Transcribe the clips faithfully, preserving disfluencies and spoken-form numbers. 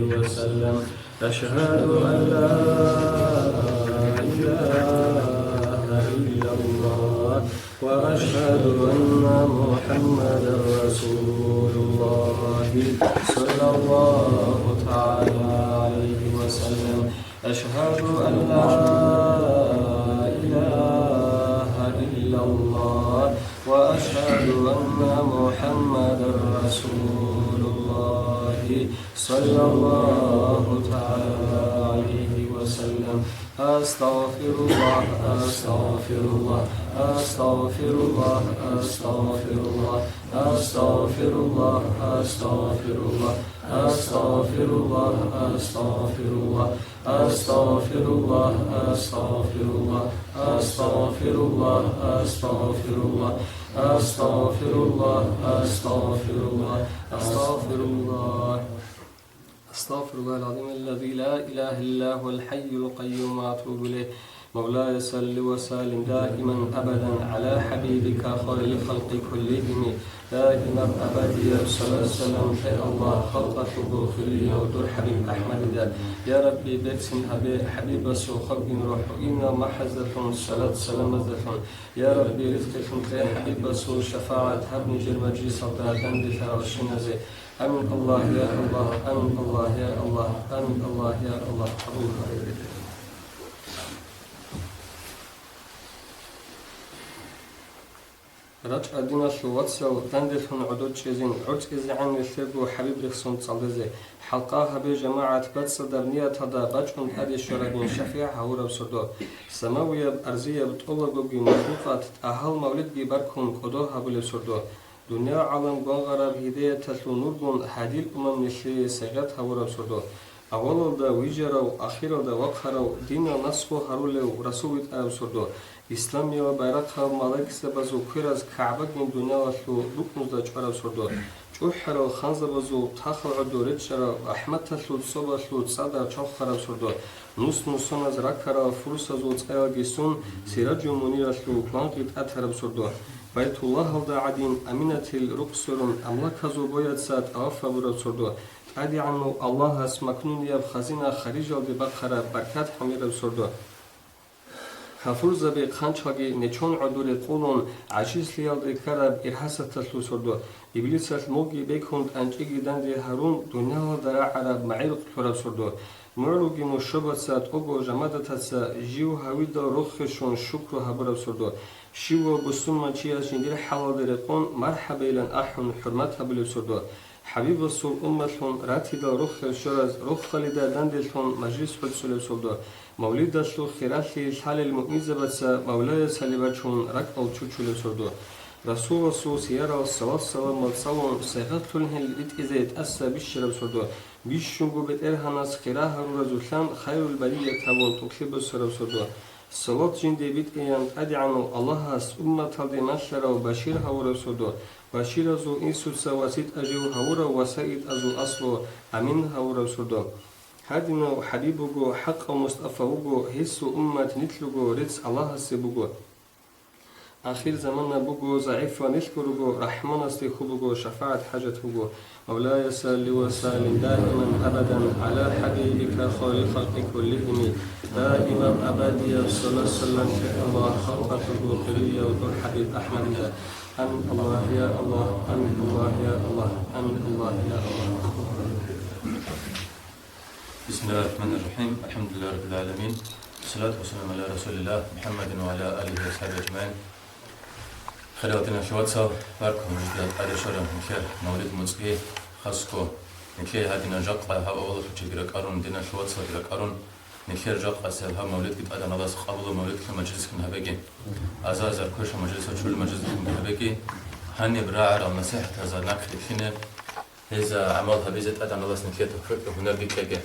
وسلم. أشهد أن لا إله إلا الله، وأشهد أن محمدا رسول الله، صلى الله تعالى عليه وسلم. أشهد أن لا إله إلا الله، وأشهد أن محمدا رسول الله، صلى الله تعالى عليه وسلم. أستغفر الله، أستغفر الله، أستغفر الله، أستغفر الله، أستغفر الله، أستغفر الله، أستغفر الله، أستغفر الله، أستغفر الله، أستغفر الله، أستغفر الله، أستغفر الله، أستغفر الله، أستغفر الله، أستغفر الله. أستغفر الله العظيم الذي لا إله إلا هو الحي القيوم وأتوب إليه. مولاي صل وسلم دائما أبدا على حبيبك خير الخلق كلهم. دائما أبديا صلاة سلام في الله خلق حبه خليه ودور حبيب أحمد دا. يا ربي، بيتسن أبي حبيب السوخب من روح إنا محزة صلاة سلام زفن. يا ربي، رزق خلق حبيب السوخ شفاعة هبني جل مجلس الدهدان دي ثلاث شنزي. آمين الله يا الله، آمين الله يا الله، آمين الله يا الله. قبول. РачӀа диналъул вацал, данделъун гӀодор чӀезин, гӀорцӀизегӀан нилъерго хӀабиб рехсон цӀалдезе. ХӀалкъа гьабе, жамагӀат, бацӀцӀадаб нияталда бачӀун тӀаде щварабин шафигӀ гьавураб сордо. Самавияб, арзияб, тӀолабгоги махлукъат тӀагьал мавлидги баркун кӀодо гьабулеб сордо. Дунъя-гӀалам гвангъараб гьидаяталъул нургун гьадил умам нилъее сайгъат гьавураб сордо. Авалалда вижарав, ахиралда вахъарав, динал насгъу гьарулев, Расул витӀараб сордо. Исламиял байрахъал малайкзабазул квераз КагӀбагин дунъялалъул рукнузда чӀвараб сордо. ЧӀухӀарал ханзабазул тахал гӀодор речӀчӀарав, рахӀматалъул цӀобалъул цӀадар чалхараб сордо. Нус-нусаназ раккарал фурсазул цӀаялги сун, Сираджул Муниралъул гвангъи тӀатараб сордо. Байтуллагьалда гӀадин аминатил рукъ сверун, амлаказул бояца тӀаваф гьабураб сордо. ТӀадегӀанав Аллагьас макнунияб хазина харижалде бахъараб баркат гьанираб сордо. Кафурзаби хъанчалги нечон гӀодоре къулун, гӀажизлъиялде ккараб иргьасаталъул сордо. Иблисалъ мугъги бекун, тӀанчӀиги данде гьарун, дунялалда рагӀараб магӀил лъураб сордо. МугӀруги мушшобаца, тӀого жамадатаца жив гьавидал рохе щун шукру гьабураб сордо. Щивав бусурманчияс жиндир хӀалалде рекъон, мархӀабайилан ахӀун, хӀурмат гьабулеб сордо. ХӀабибасул умматлъун ратидал рохел щораз рохалида данделъун мажлис гӀуцӀулеб сордо. Мавлидалъул хиралъи лъалел муъминзабаца Мавлаяс гьале бачун ракӀал чучулеб сордо. Расуласул сиярал салат-саламал цӀалун, сайгъатлъун гьел ритӀизай тӀаса бищараб сордо. Бищунго БетӀергьанас хира гьаруразулъан хайрул барият гьавун тӀокӀлъи босараб сордо. Салат жинде битӀеян ТӀадегӀанав Аллагьас умматалде малъарав башир гьавурав сордо, баширазул инсуца васитӀа жив гьавурав ва саитӀазул аслу амин гьавурав сордо. Гьадинав ХӀабиб вуго, хӀакъав МустӀафа вуго, гьесул уммат нилъ руго, рецц Аллагьасе буго. Ахир замана буго, загӀипал нилъго руго, РахӀманасде хьул буго, шафагӀат хӀажат буго. مولاي صل وسلم دائما أبدا على حبيبك خير الخلق كلهم. دائما أبديا صلاة سلام في الله خلق حبه خليه ودور حبيب أحمد. آمين الله يا الله، آمين الله يا الله، آمين الله يا الله. بسم الله الرحمن الرحيم. الحمد لله رب العالمين. والصلاة والسلام على رسول الله محمد وعلى آله وصحبه أجمعين. Хириял диналъул вацал, баркун нужеда тӀаде щвараб нилъер мавлид моцӀги, хасго нилъее гьадинаб жакъа гьаб авалалъул чилги ракӀарун, диналъул вацалги ракӀарун, нилъер жакъасеб гьаб мавлидги ТӀадегӀанав Аллагьас къабулаб мавлидлъи мажлисгун гьабеги, азар-азар квешаб мажлисал чули мажлисгун гьабеги, гьаниб рагӀарал насихӀатазда нахърилълъине, гьезда гӀамал гьабизе ТӀадегӀанав Аллагьас нилъее тавфикъги гьунарги кьеги.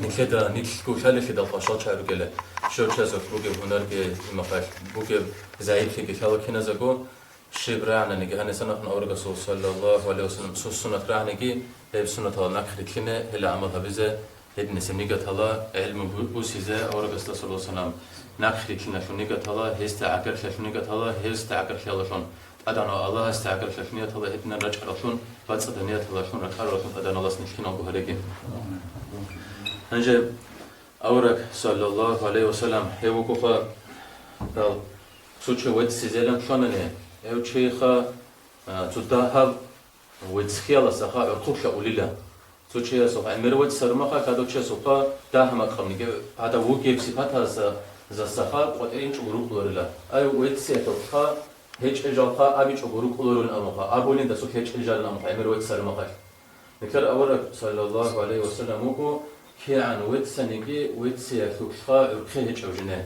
Нилъеда нилъго лъалелъидал къвашал чагӀи ругела, щочазухъ бугеб гьунарги, имахъалъ бугеб загӀиплъиги лъала киназего, щиб рагӀананиги гьанисан ахӀун аварагасул саллаллагьу гӀалайгьи вассалам су-, суннат рагӀанаги, гьеб суннаталда нахърилълъине, гьела гӀамал гьабизе, гьединаб нигаталда гӀелму бу-, бусизе аварагасда саллаллагьу гӀалайгьи вассалам нахърилълъиналъул нигаталда, гьесда гӀагарлъиялъул нигаталда, гьесда гӀагарлъиялалъун. ТӀадегӀанав Аллагьасда гӀагарлъалъ нияталда гьединан рачӀаравлъун, бацӀцӀадаб нияталдалъун ракӀаравлъун ТӀадегӀанав Аллагьас нилъ киналго гьареги. Гьанже авараг, саллаллагьу гӀалайгьи ва саллам, гьев вугоха, гьал цо чи веццизелан лъанани, гьев чиха, а, цо дагьаб веццхиялдаса ха гӀурхъулъа улила. Цо чиясухъа гӀемер веццараб мехалъ, гьадав чиясухъа дагь макъабниги, гьадав вугеб сипаталдаса, засаха къватӀиринчӀого рукӀуларила. Ай, вецциялъухъа гьечӀел жалха абичӀого рукӀуларулин абунха, абулин дасулъ гьечӀел жалин абунха гӀемер веццараб мехалъ. Нилъер авараг, саллаллагьу гӀалайгьи ва саллам, вуго, кигӀан веццаниги, вецциялъухъа гӀурхъи гьечӀев жине.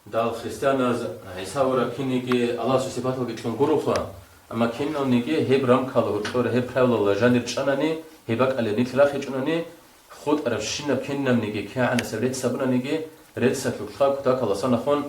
Дал христианаз ГӀиса авараг кинниги Аллагьасул сипаталги чӀун гуроха, амма кинавниги гьеб рамкала гьоркьор гьеб правилалда жанир чӀанани, гьеб бакӀалде нилъ рахичӀунани, хутӀарабщинаб кинабниги кигӀанасеб рецц гьабунаниги, реццалъухъа кутакалдаса нахъун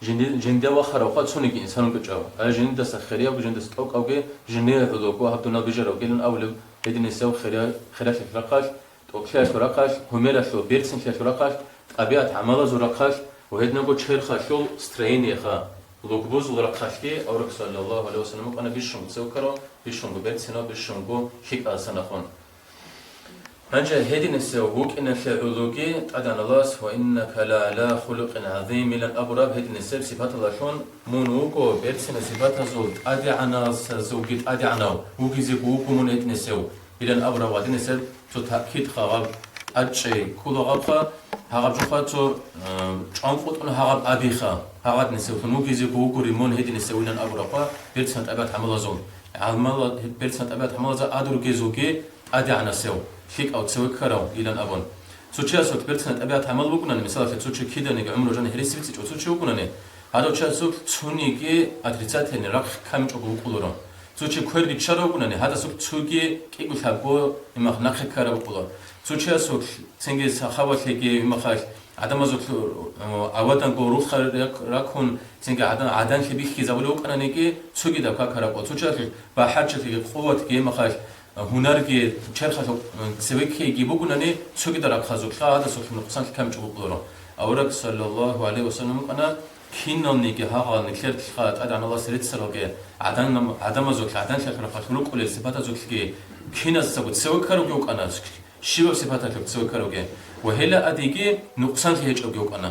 жинди-, жинде вахаравха цониги инсан вукӀинчӀев, ай жиндаса хириявги, жиндаса тӀокӀавги, жиндие гӀолого гьаб дуниял бижаравгилан абулеб гьединисев хирия-, хиралъиялъул рахъалъ, тӀокӀлъиялъул рахъалъ, гьумералъул, берцинлъиялъул рахъалъ, тӀабигӀат-гӀамалазул рахъалъ ва гьединго черхалъул строениеха, лугбузул рахъалъги авараг саллаллагьу гӀалайгьи ва саллам вукӀана бищунго цеве ккарав, бищунго берцинав, бищунго лъикӀалдаса нахъун. Гьанже гьединисев вукӀиналъе гӀологи ТӀадегӀанав Аллагьас: «Ва иннака ла гӀала хулукъин гӀазим», – илан абураб гьединисеб сипаталдалъун, мун вуго берцинаб сипатазул тӀадегӀанасазулги тӀадегӀанав, вугизего вуго мун гьединисев. Илан абураб гьадинисеб цо таъкид гьаб, тӀадчӀей ккола гьабха, гьагъаб жоха цо, э, чӀванкъотӀун гьагъаб абиха, гьагъадинисевлъун вугезего вугури мун гьединисев илан абурабха, берцинаб тӀабигӀат-гӀамалазул, гӀамала-, берцинаб тӀабигӀат-гӀамалаза адургезулги тӀадегӀанасев, лъикӀав цеве ккарав илан абун. Цо чиясулъ берцинаб тӀабигӀат-гӀамал букӀунани, мисалалъе, цо чи киданиги гӀумру жан гьереси бицичӀо цо чи вукӀунани, гьадав чиясулъ цониги отрицательный рахъ камичӀого вукӀуларо. Цо чи квер биччарав вукӀунани, гьадасулъ цоги кӀиго-лъабго имах нахъе ккараб букӀула. Цо чиясулъ цинги сахавалъеги имахалъ гӀадамазулъ, э, аваданго рухъа рак-, ракун, цинги гӀадан-, гӀаданлъи бихьизабулев вукӀананиги, цоги даб какараб букӀула. Цо чиясулъ бахӀарчилъиги къуватги имахалъ, э, гьунарги черхалъ, э, цевеккейги бугунани, цоги дарахъазулъа гьадасулъ нукъсанлъи камичӀого букӀуларо. Авараг саллаллагьу гӀалайгьи ва саллам вукӀана, киналниги гьагъал нилъер ТӀадегӀанав Аллагьас реццаралги, гӀадан-, гӀадамазулъ, гӀаданлъиялъул рахъалъ рукӀулел сипатазулъги киназдаго цеве ккаравги вукӀана, щибаб сипаталъухъ цеве ккаравги, ва гьела адиги нукъсанлъи гьечӀевги вукӀана.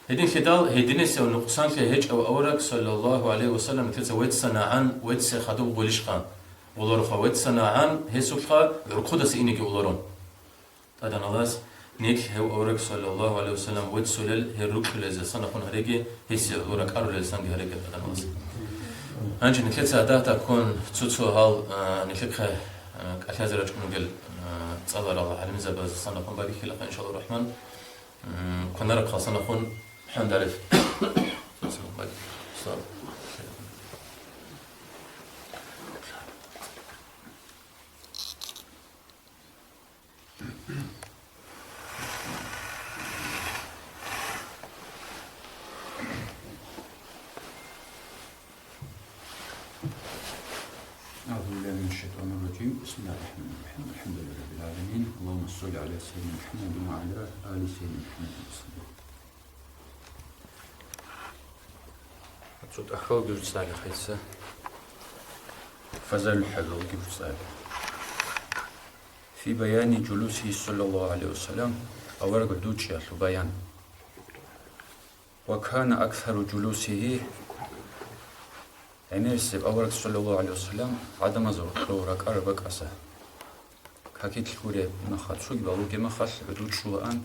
Гьединлъидал гьединисев нукъсанлъи гьечӀев авараг саллаллагьу гӀалайгьи ва саллам нилъеца веццанагӀан, вецце хадуб гъулищха, гъолорха веццанагӀан, гьесулъа гӀурхъудаса инеги уларо. ТӀадегӀанав Аллагьас нилъ гьев авараг саллаллагьу гӀалайгьи ва саллам веццулел гьел рукьулезасан ахун гьареги, гьесие гӀоло ракӀарулелсанги гьареги ТӀадегӀанав Аллагьас. Гьанже нилъеца гьадатаккун цо-цо гьал, а, нилъехъе, а, кӀалъазе рачӀун ругел, а, цӀаларал гӀалимзабазасан ахун байбихьилаха, иншаллагьу рахӀман. М, кванарахъалсан ахун хӀандарев. أعوذ بالله من الشيطان الرجيم. بسم الله الرحمن الرحيم. الحمد لله رب العالمين. اللهم صل على سيدنا محمد وعلى آل سيدنا محمد وسلم. Цо тӀахьалги руцӀцӀали хайса. Фазаил хӀалалги руцӀцӀали. في بيان جلوسه صلى الله عليه وسلم, авараг гӀодов чӀиялъул баян. وكان أكثر جلوسه, гӀемерисеб авараг саллаллагьу гӀалайгьи ва саллам гӀадамазул рокьов ракӀараб бакӀаса, какилъ гуреб мехалъ, цоги балугеб мехалъ гӀодов чӀулаан,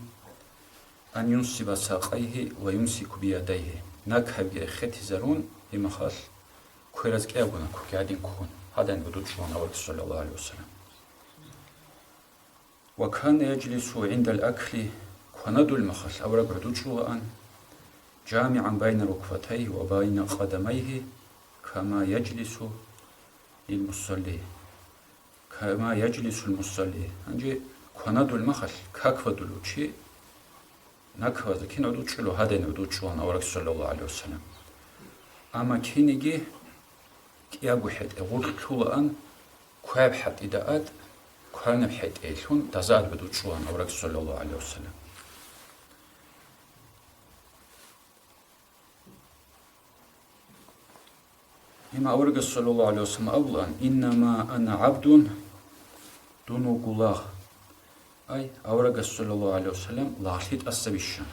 أن ينصب ساقيه ويمسك بيديه, накабги рехетизарун, гьеб мехалъ квераз кӀиябго накуги гьадин ккун, гьадин гӀодов чӀулаан авараг саллаллагьу гӀалайгьи ва саллам. وكان يجلس عند الأكل, кванадул мехалъ авараг гӀодов чӀулаан, جامعا بين ركبتيه وبين قدميه كما يجلس المصلي, كما يجلس المصلي. Гьанже кванадул мехалъ как бадулев чи накабазда кин гӀодов чӀулев, гьадин гӀодов чӀулаан авараг саллаллагьу гӀалайгьи ва саллам. Амма киниги кӀиябго хӀетӀе гъоркь лъулаан, кваяб хӀатӀида тӀад, кваранаб хӀетӀелъун даза тӀад гӀодов чӀулаан авараг саллаллагьу гӀалайгьи ва саллам. Гьеб аварагас саллаллагьу гӀалайгьи вассалам абулаан: «Иннама ана гӀабдун», дун вуго лагъ. Ай, аварагас саллаллагьу гӀалайгьи вассалам лагълъи тӀаса бищун.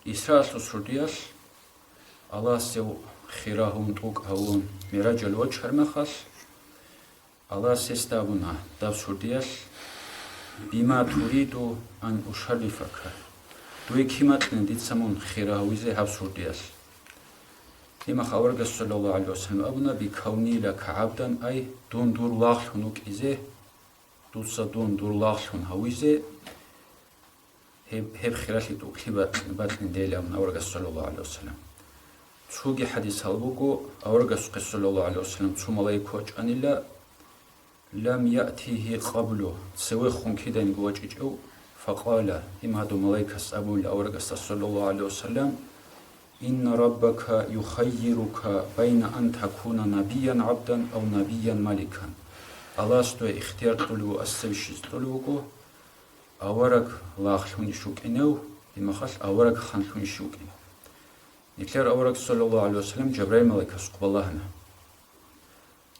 Исраалъул сурдиялъ Аллагьасев хирав гьавун, тӀокӀ гьавун, МигӀражалде вачараб мехалъ, Аллагьас гьесда абуна доб сурдиялъ: «Бима туриду ан ушаррифака?» Дуе кин бокьилаан дица мун хира гьавизе гьаб сурдиялъ? Гьеб мехалъ аварагас саллаллагьу гӀалайгьи вассалам абуна: «Бикавни лака гӀабдан», ай, дун дур лагълъун вукӀизе, дуца дун дур лагълъун гьавизе, гьеб, гьеб хиралъи тӀокӀлъи бокьи-, бокьилаан абуна аварагас саллаллагьу гӀалайгьи вассалам. Цоги хӀадисалда буго, аварагасухъе саллаллагьу гӀалайгьи вассалам цо малаик вачӀанила, «Лам яътигьи къаблу», цевехун киданиги вачӀичӀев, факъала, гьеб гьадав малаикас абунила аварагасда саллаллагьу гӀалайгьи вассалам: «Инна раббака юхаййирука байна ан такуна набиян гӀабдан ав набиян маликан». Аллагьас дуе ихтияр кьолев, асабищиз кьолев вуго, авараг лагълъунищ вукӀинев, гьеб мехалъ авараг ханлъунищ вукӀинев. Нилъер авараг саллаллагьу гӀалайгьи вассалам Жабраил малаикасухъ балагьана.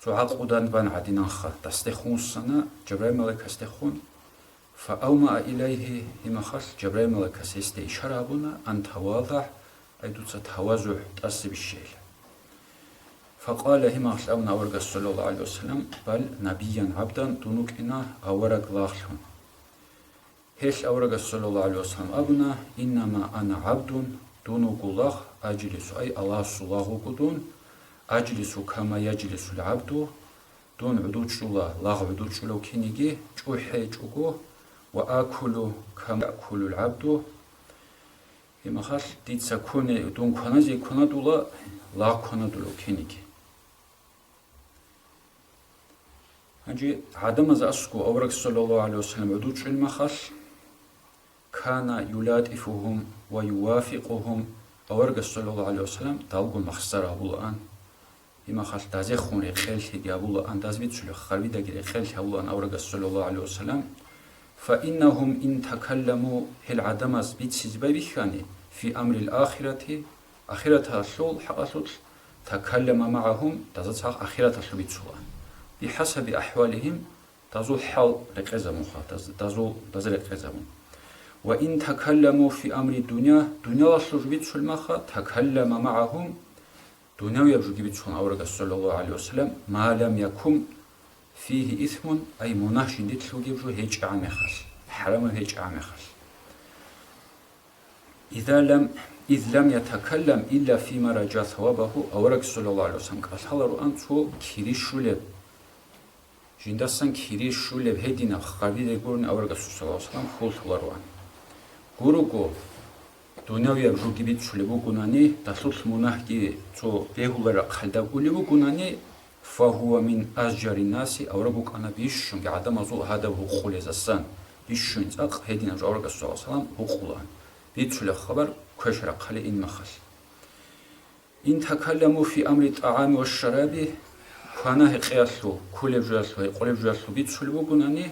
Цо гӀакъудан бан гӀадинанха, дасдехун вуссана, Жабраил малаикасдехун. Фаавмаа илайгьи, гьеб мехалъ Жабраил малаикас гьесда ишара гьабуна, ан тавадагӀ, ай, дуца тавазугӀ тӀаса бищейилан. Факъала, гьеб мехалъ абуна аварагас саллаллагьу гӀалайгьи вассалам: «Бал набиян гӀабдан», дун вукӀина авараг лагълъун. Гьелъ аварагас саллаллагьу гӀалайгьи вассалам абуна: «Иннама ана гӀабдун», дун вуго лагъ, «ажлису», ай, Аллагьасул лагъ вуго дун, «ажлису кама яжлисул гӀабду», дун гӀодов чӀола, лагъ гӀодов чӀолев киниги, чӀухӀи чӀого, «ва акулу кама яакулул гӀабду», гьеб мехалъ дица кване, дун кваназе кванадула, лагъ кванадулев киниги. Гьанже гӀадамаз аскӀов авараг саллаллагьу гӀалайгьи вассалам гӀодов чӀел мехалъ, «кана юлатӀифугьум ва ювафикъугьум», аварагас саллаллагьу гӀалайгьи вассалам далго махсар гьабулаан, гьеб мехалъ дазехун рекъеллъиги гьабулаан, даз бицулеб хабаралдаги рекъеллъи гьабулаан аварагас саллаллагьу гӀалайгьи вассалам. «Фаиннагьум ин такалламу», гьел гӀадамаз бицизе байбихьани, «фи амрил ахирати», ахираталъул хӀакъалъулъ, «такаллама магӀагьум», дазда цадахъ ахираталъул бицулаан, «бихӀасаби ахӀвалигьим», дазул хӀал рекъезабунха, даз-, дазул, даз рекъезабун. «Ва ин такалламу фи амри дуня», дуниялалъул жо бицулеб мехалъ, «такаллама магӀагьум», дунявияб жоги бицун аварагас саллаллагьу гӀалайгьи вассалам, «ма лам якун фигьи исмун», ай, мунагь жиндилъ вугеб жо гьечӀеб мехалъ, хӀарамаб гьечӀеб мехалъ. «Иза лам, из лам ятакаллам илла фима раджа савабагьу», авараг саллаллагьу гӀалайгьи вассалам кӀалъалароан цо кири щулеб, жиндасан кири щулеб гьединаб хабари гурони аварагасул саллаллагьу гӀалайгьи вассалам хьул лъолароан. Гурого, дунявияб жоги бицулеб бугунани, далъул мунагьги цо бегьулареб рахъалда унеб бугунани, «фагьува мин азжари наси», авараг вукӀана бищунги гӀадамазул гьадаб гьукъулезасан, бищун цӀакъ гьединаб жо аварагасул саллаллагьу гӀалайгьи вассалам гьукъулаан, бицулеб хабар квешаб рахъалде ин мехалъ. «Ин такалламу фи амри тӀагӀами ва шараби», квана-гьекъеялъул, кколеб жоялъул, гьекъолеб жоялъул бицулеб бугунани,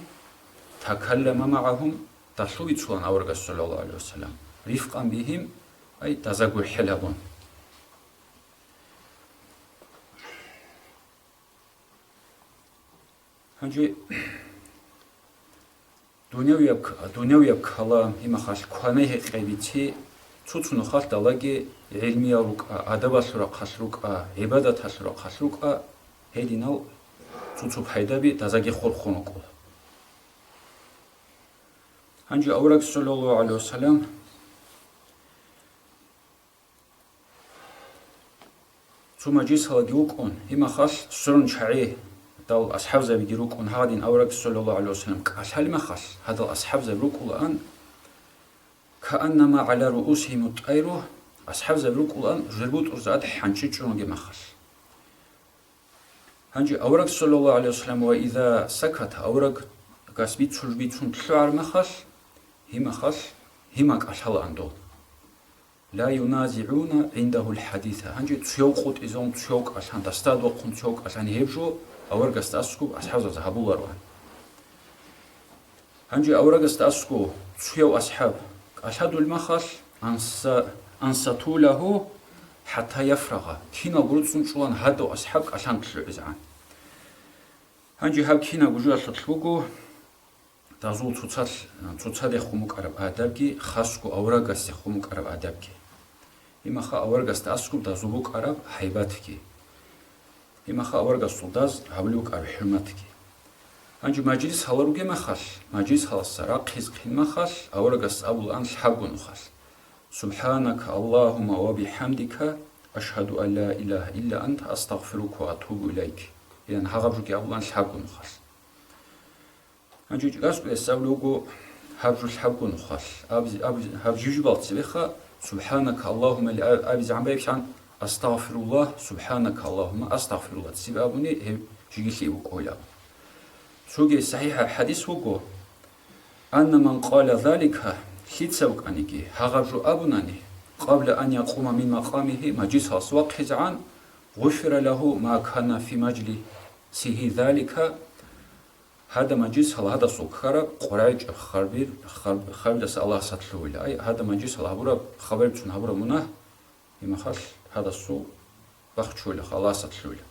«такаллама магӀагьум», далъул бицулаан аварагас саллаллагьу гӀалайгьи вассалам, «рифкъан бигьим», ай, даза гурхӀел гьабун. Гьанже дунявияб к-, дунявияб калам, гьеб мехалъ квана-гьекъей бици, цо-цо нухалъ далаги гӀилмиял рукӀа, адабалъул рахъалъ рукӀа, гӀибадаталъул рахъалъ рукӀа, гьединал цо-цо пайдаби дазаги хурхун рукӀула. Гьанже авараг саллаллагьу гӀалайгьи вассалам цо мажлисалдаги вукӀун, гьеб мехалъ сверун чагӀидал асхӀабзабиги рукӀун, гьадин авараг саллаллагьу гӀалайгьи вассалам кӀалъалеб мехалъ, гьадал асхӀабзаби рукӀулаан, «кааннама гӀала руусигьимут-тӀайру», асхӀабзаби рукӀулаан жер бутӀрузда хӀанчӀи чӀун ругеб мехалъ. Гьанже авараг саллаллагьу гӀалайгьи вассалам ва иза саката, аварагас бицун-бицун лъугӀараб мехалъ, гьеб мехалъ гьима кӀалъалаан дол. «Ла юназигӀуна гӀиндагьул хӀадиса». Гьанже цояв къотӀизавун, цояв кӀалъан, дасда вахъун цояв кӀалъан гьеб жо аварагасда аскӀоб асхӀабзабазда гьабулароан. Гьанже аварагасда аскӀоб цояв асхӀаб кӀалъадулеб мехалъ, анса-, ансату лагьу, хӀатта яфрагъа, киналго руцӀцӀун чӀулан гьадав асхӀаб кӀалъан лъугӀизегӀан. Гьанже гьаб кинабго жоялъулъ буго дазул цоцал-, цоцадехун букӀараб адабги, хасго аварагасдехун букӀараб адабги. Гьимаха аварагасда аскӀуб дазул букӀараб гьайбатги. Гьимаха аварагасул даз гьабулев букӀараб хӀурматги. Гьанже мажлис гьаларуге махалъ, мажлис гьаласа рахъиз хъин махалъ, аварагас абулаан лъабго нухалъ: «Субханака Аллагьума ва бихӀамдика, ашгьаду ан ла илагьа илла анта, астагъфирука ва атубу илайк», — ян гьагъаб жуги абулаан лъабго нухалъ. Гьанже чӀагаскӀуяс абулев вуго гьаб жо лъабго нухалъ, аб-, аб-, гьаб жиб-жибал цебеха «Субханака Аллагьума» или а-, абизе гӀамбаибчӀан «Астагъфируллагь, субханака Аллагьума, астагъфируллагь» цебе абуни гьеб жигилъи букӀула. Цоги сахӀихӀаб хӀадис вуго: «Анна ман къала залика», лъица вукӀаниги гьагъаб жо абунани, «къабла ан якъума мин макъамихи», мажлисалъ вахъизегӀан, «гъуфира лагьу ма кана фи мажлисихи залика», гьада мажлисал гьадасул ккараб къваригӀинчӀеб харбир-, харб-, харбиласа Аллагьас лъугьула. Ай, гьада мажлисал гьабураб, хабарибцун гьабураб мунагь, гьимахалъ гьадасул бахчула, Аллагьас лъугьула.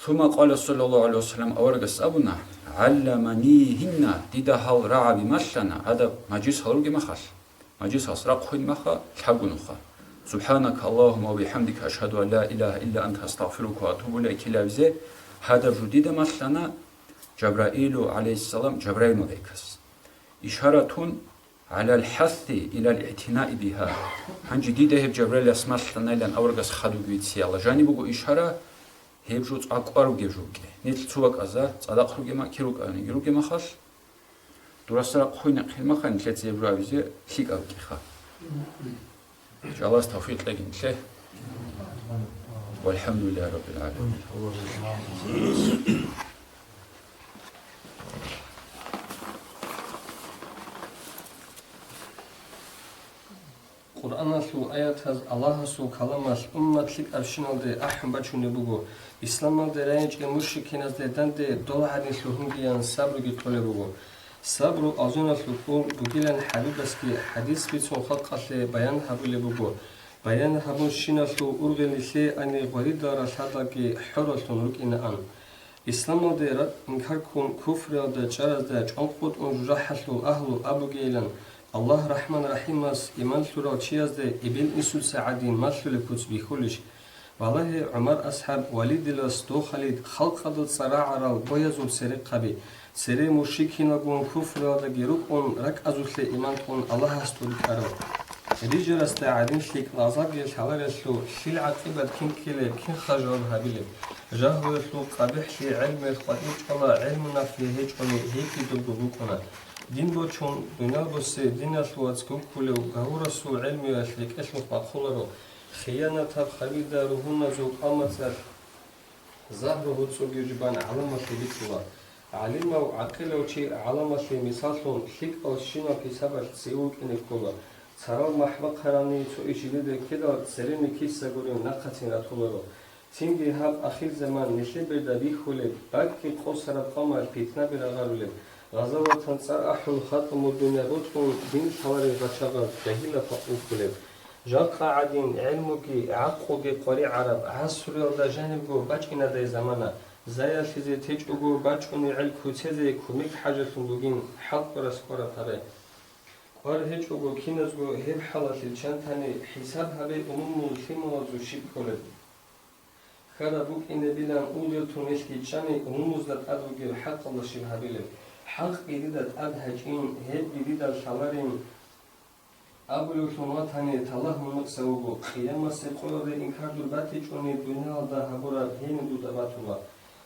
Сумма къала саллаллагьу гӀалайгьи ва саллам, аварагас абуна: «ГӀалламанигьинна», дида гьал рагӀаби малъана, гьадаб мажлисал ругеб махалъ. Мажлисалъ рахъун маха, лъабго нуха: «Субханака Аллагьума ва бихӀамдика, ашгьаду ан ла илагьа илла анта, астагъфирука ва атубу илайк», ккелабизе гьадаб жо дида малъана Жабраилу гӀалайгьиссалам, Жабраил малаикас. Ишаратун гӀалал хӀасси илал игӀтинаи бигьа. Гьанже дида гьеб Жабраилас малъанайилан аварагас хадуги вицияла жаниб буго ишара, гьеб жо цӀакъ кӀвар ругеб жо букӀин. Нилъ цо бакӀазда цӀадахъ ругема, кир рукӀаниги ругемахалъ, дурасра хъуйнахъе махъани, нилъеца гьеб жо абизе лъикӀаб кӀиха. Аллагьас тавфикъ кьеги нилъее. ВалхӀамдулиллагьи раббил гӀаламин. Къуръаналъул аятаз Аллагьасул каламалъ уммат лъикӀабщиналде ахӀун бачунеб буго. Исламалде райинчӀел мушрикиназде данде дол гӀадин лъугьунгеян сабруги кьолеб буго. Сабру алжаналъул кӀул бугилан ХӀабибасги хӀадис бицун халкъалъе баян гьабулеб буго. Баян гьабунщиналъул ургъел нилъее ани гъваридал ралъадалги хӀораллъун рукӀинаан. Исламалде ракӀ инкарккун куфриялда чӀаразда чӀванкъотӀун жужахӀалъул агьлу абугейилан, Аллагь РахӀман-РахӀимас иман лъурал чиязде эбел-инсуца гӀадин малъулеб куц бихьулищ? Валагье, ГӀумар асхӀаб, Валидилас дов Халид халкъалда цӀар рагӀарал боязул церехъаби, цере мушрикиналгун куфриялдаги рукӀун, ракӀазулъе иман тун Аллагьас тӀуркӀарал. Рижарасда гӀадин лъикӀ лагъзалги лъаларелъул лъил гӀакъибат кин ккелеб, кинха жаваб гьабилеб? Жагьлуялъул къабихӀлъи гӀелмуялъ къватӀив чӀвала, гӀелму нафлъи гьечӀони гьебги добго букӀуна. Дин бочун, дуниял босе диналъул вацгу ккулев гавурасул гӀелмуялъ рекӀелъухъ бахъуларо, хиянатаб хабида ругьуназул кӀалмацӀалъ загьру гьуцӀуги жубан гӀаламалъе бицула. ГӀалимав, гӀакъилав чи гӀаламалъе мисаллъун лъикӀав щинал хӀисабалъ цеве вукӀине ккола. Царал махӀ бахъарани цо иш жидеда ккедал церени киса гурин нахъацин ратуларо. Цинги гьаб ахирзаман нилъер берда бихьулеб, бакӀги къосараб къавмалъ питнаби рагъарулеб, гъазаватан цӀар ахӀун хатӀа мурдуня бокьун дин лъаларел гъачагъаз жагьилаб бакъулъулеб. Жакъа гӀадин гӀелмуги гӀакълуги къваригӀараб гӀасруялда жанибго бачӀинадай замана, заялъизе течӀого бачӀунегӀел куцезе кумек хӀажалъун бугин хӀалкӀварас кӀвараб гьабе. КӀвар гьечӀого киназго гьеб хӀалалъе чантани хӀисаб гьабе умумул лъималазул щиб кколеб. Хьараб букӀинебилан угӀертун нилъги чӀани умумузда тӀад бугеб хӀакъалда щиб гьабилеб. ХӀакъги дида тӀад гьачӀин, гьебги дида лъаларин абулевлъун ватани, таллагь мунукьса вуго, къиямасеб къоялде инкар дур батичӀони, дуниялалда гьабураб гьениб дуда батула.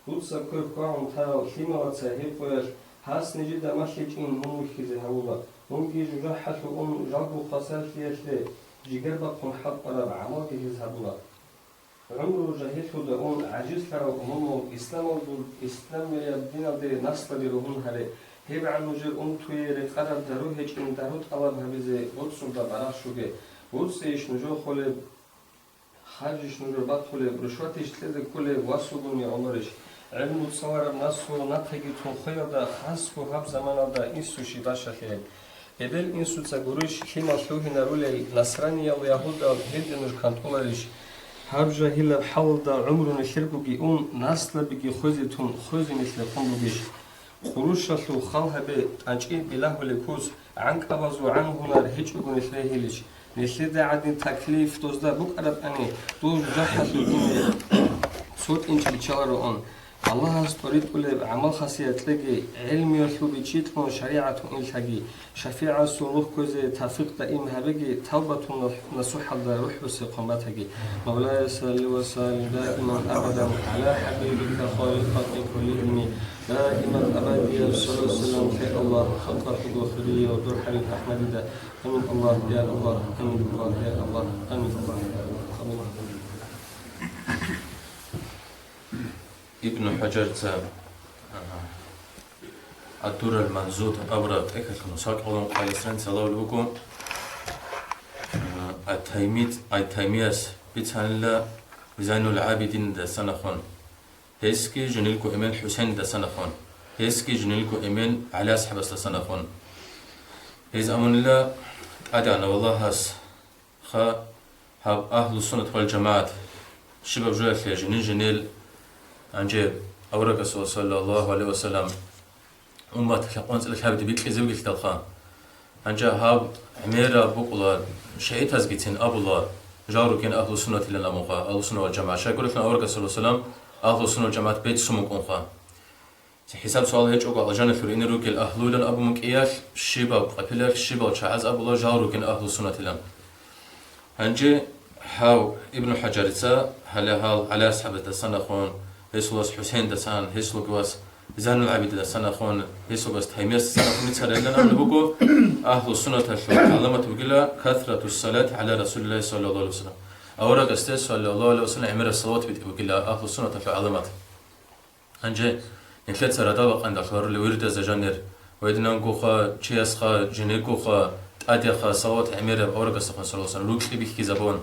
Дуца квер хьвагӀун тарал лъималаца гьеб къоялъ гьас нижеда малъичӀин мун вихьизе гьавула, мунги жужахӀалъув ун жалго хвасарлъиялъе жигар бахъун хӀалтӀараб гӀамалги гьез гьабула. ГӀумру жагьиллъуда ун гӀажизлъарав умумул исламалгун, исламияб диналде наслаби ругьун гьаре, гьебгӀан нужер унтуе рекъараб дару гьечӀин дару тӀалаб гьабизе боцӀурда барахщуге, боцӀейищ нужер холеб, харжищ нужер бахъулеб, рушватищ кьезе кколеб ва сугуни гӀолорищ? ГӀелму цӀалараб наслу нахъеги тун хвеялда, хасго гьаб заманалда инсущи бащалъе. Эбел-инсуца гурищ лъимал лъугьинарулел, насраниял, ягьудал гьелде нуж кантӀуларищ? Гьаб жагьилаб хӀалалда гӀумру нилъергоги ун, наслабиги хвезе тун, хвезе нилъ рекъон бугищ? Къурущалъул хал гьабе, тӀанчӀи билагьулеб куц, гӀанкӀабазул гӀан-гьунар гьечӀого нилъ регьилищ? Нилъеда гӀадин таклиф дозда букӀарабани, дол жужахӀалъул дине цо тӀинчӀ биччалароан. Аллагьас тӀоритӀулеб гӀамал-хасият кьеги, гӀелмуялъул бичӀчӀи кьун шаригӀат гьуинлъаги, шафигӀасул нух кквезе тавфикъ даим гьабеги, тавбатун насухӀалда рухӀ буссехъан батаги. مولاي صل وسلم دائما أبدا على حبيبك خير الخلق كلهم دائما أبديا صلى وسلم على الله خلق الخلق خيرية ودور حبيب أحمد دا. آمين الله يا الله، آمين الله يا الله، آمين الله يا الله. Ибну ХӀажарца, ага, Ад-Дуррал Мансура абураб тӀехьалъун сакъалун къайилъан цалавли буго. Ат-Таймит-, Ат-Таймияс бицанила Зайнул ГӀабидиндасан ахун. Гьесги жинилго эмен ХӀусейндасан ахун. Гьесги жинилго эмен ГӀали асхӀабасдасан ахун. Гьез амунила тӀадегӀанав Аллагьас ха гьаб агьлу-суннат вал-жамагӀат щибаб жоялъе жинин-жинел, гьанже аварагасул саллаллагьу гӀалайгьи ва саллам умматалъе къванцӀила лъабиде бикьизе бугелъидалха. Гьанже гьаб гӀемераб букӀула, шигӀитазгицин абула, жал ругин агьлу-суннатилан абунха, агьлу-сунна вал-жамагӀат. Щайгурелъул аварагас саллаллагьу гӀалайгьи ва саллам агьлу-сунна вал-жамагӀат беццун букӀунха. ХӀисаб-суал гьечӀого алжаналъур ине ругел агьлуилан абун кӀиялъ, щибаб къапилалъ, щибал чагӀаз абула жал ругин агьлу-суннатилан. Гьанже гьав Ибну ХӀажарица гьале гьал ГӀали асхӀабасдасан ахун, гьесул вас ХӀусейндасан, гьесул вас Зайнул ГӀабидиндасан ахун, гьесул вас Таймиясдасан ахун бицарилан абулеб буго, агьлу-суннаталъул гӀаламат бугила касрату салати гӀала Расулиллагьи саллаллагьу гӀалайгьи ва саллам. Аварагасде саллаллагьу гӀалайгьи ва саллам гӀемераб салават битӀи бугила агьлу-суннаталъул гӀаламат. Гьанже нилъеца радал бакъандалъ гьарулев вирдазда жанир, гьединангоха чиясха, жинегоха, тӀадеха салават гӀемераб аварагасухъан саллаллагьу гӀалайгьи ва саллам рукьи бихьизабун,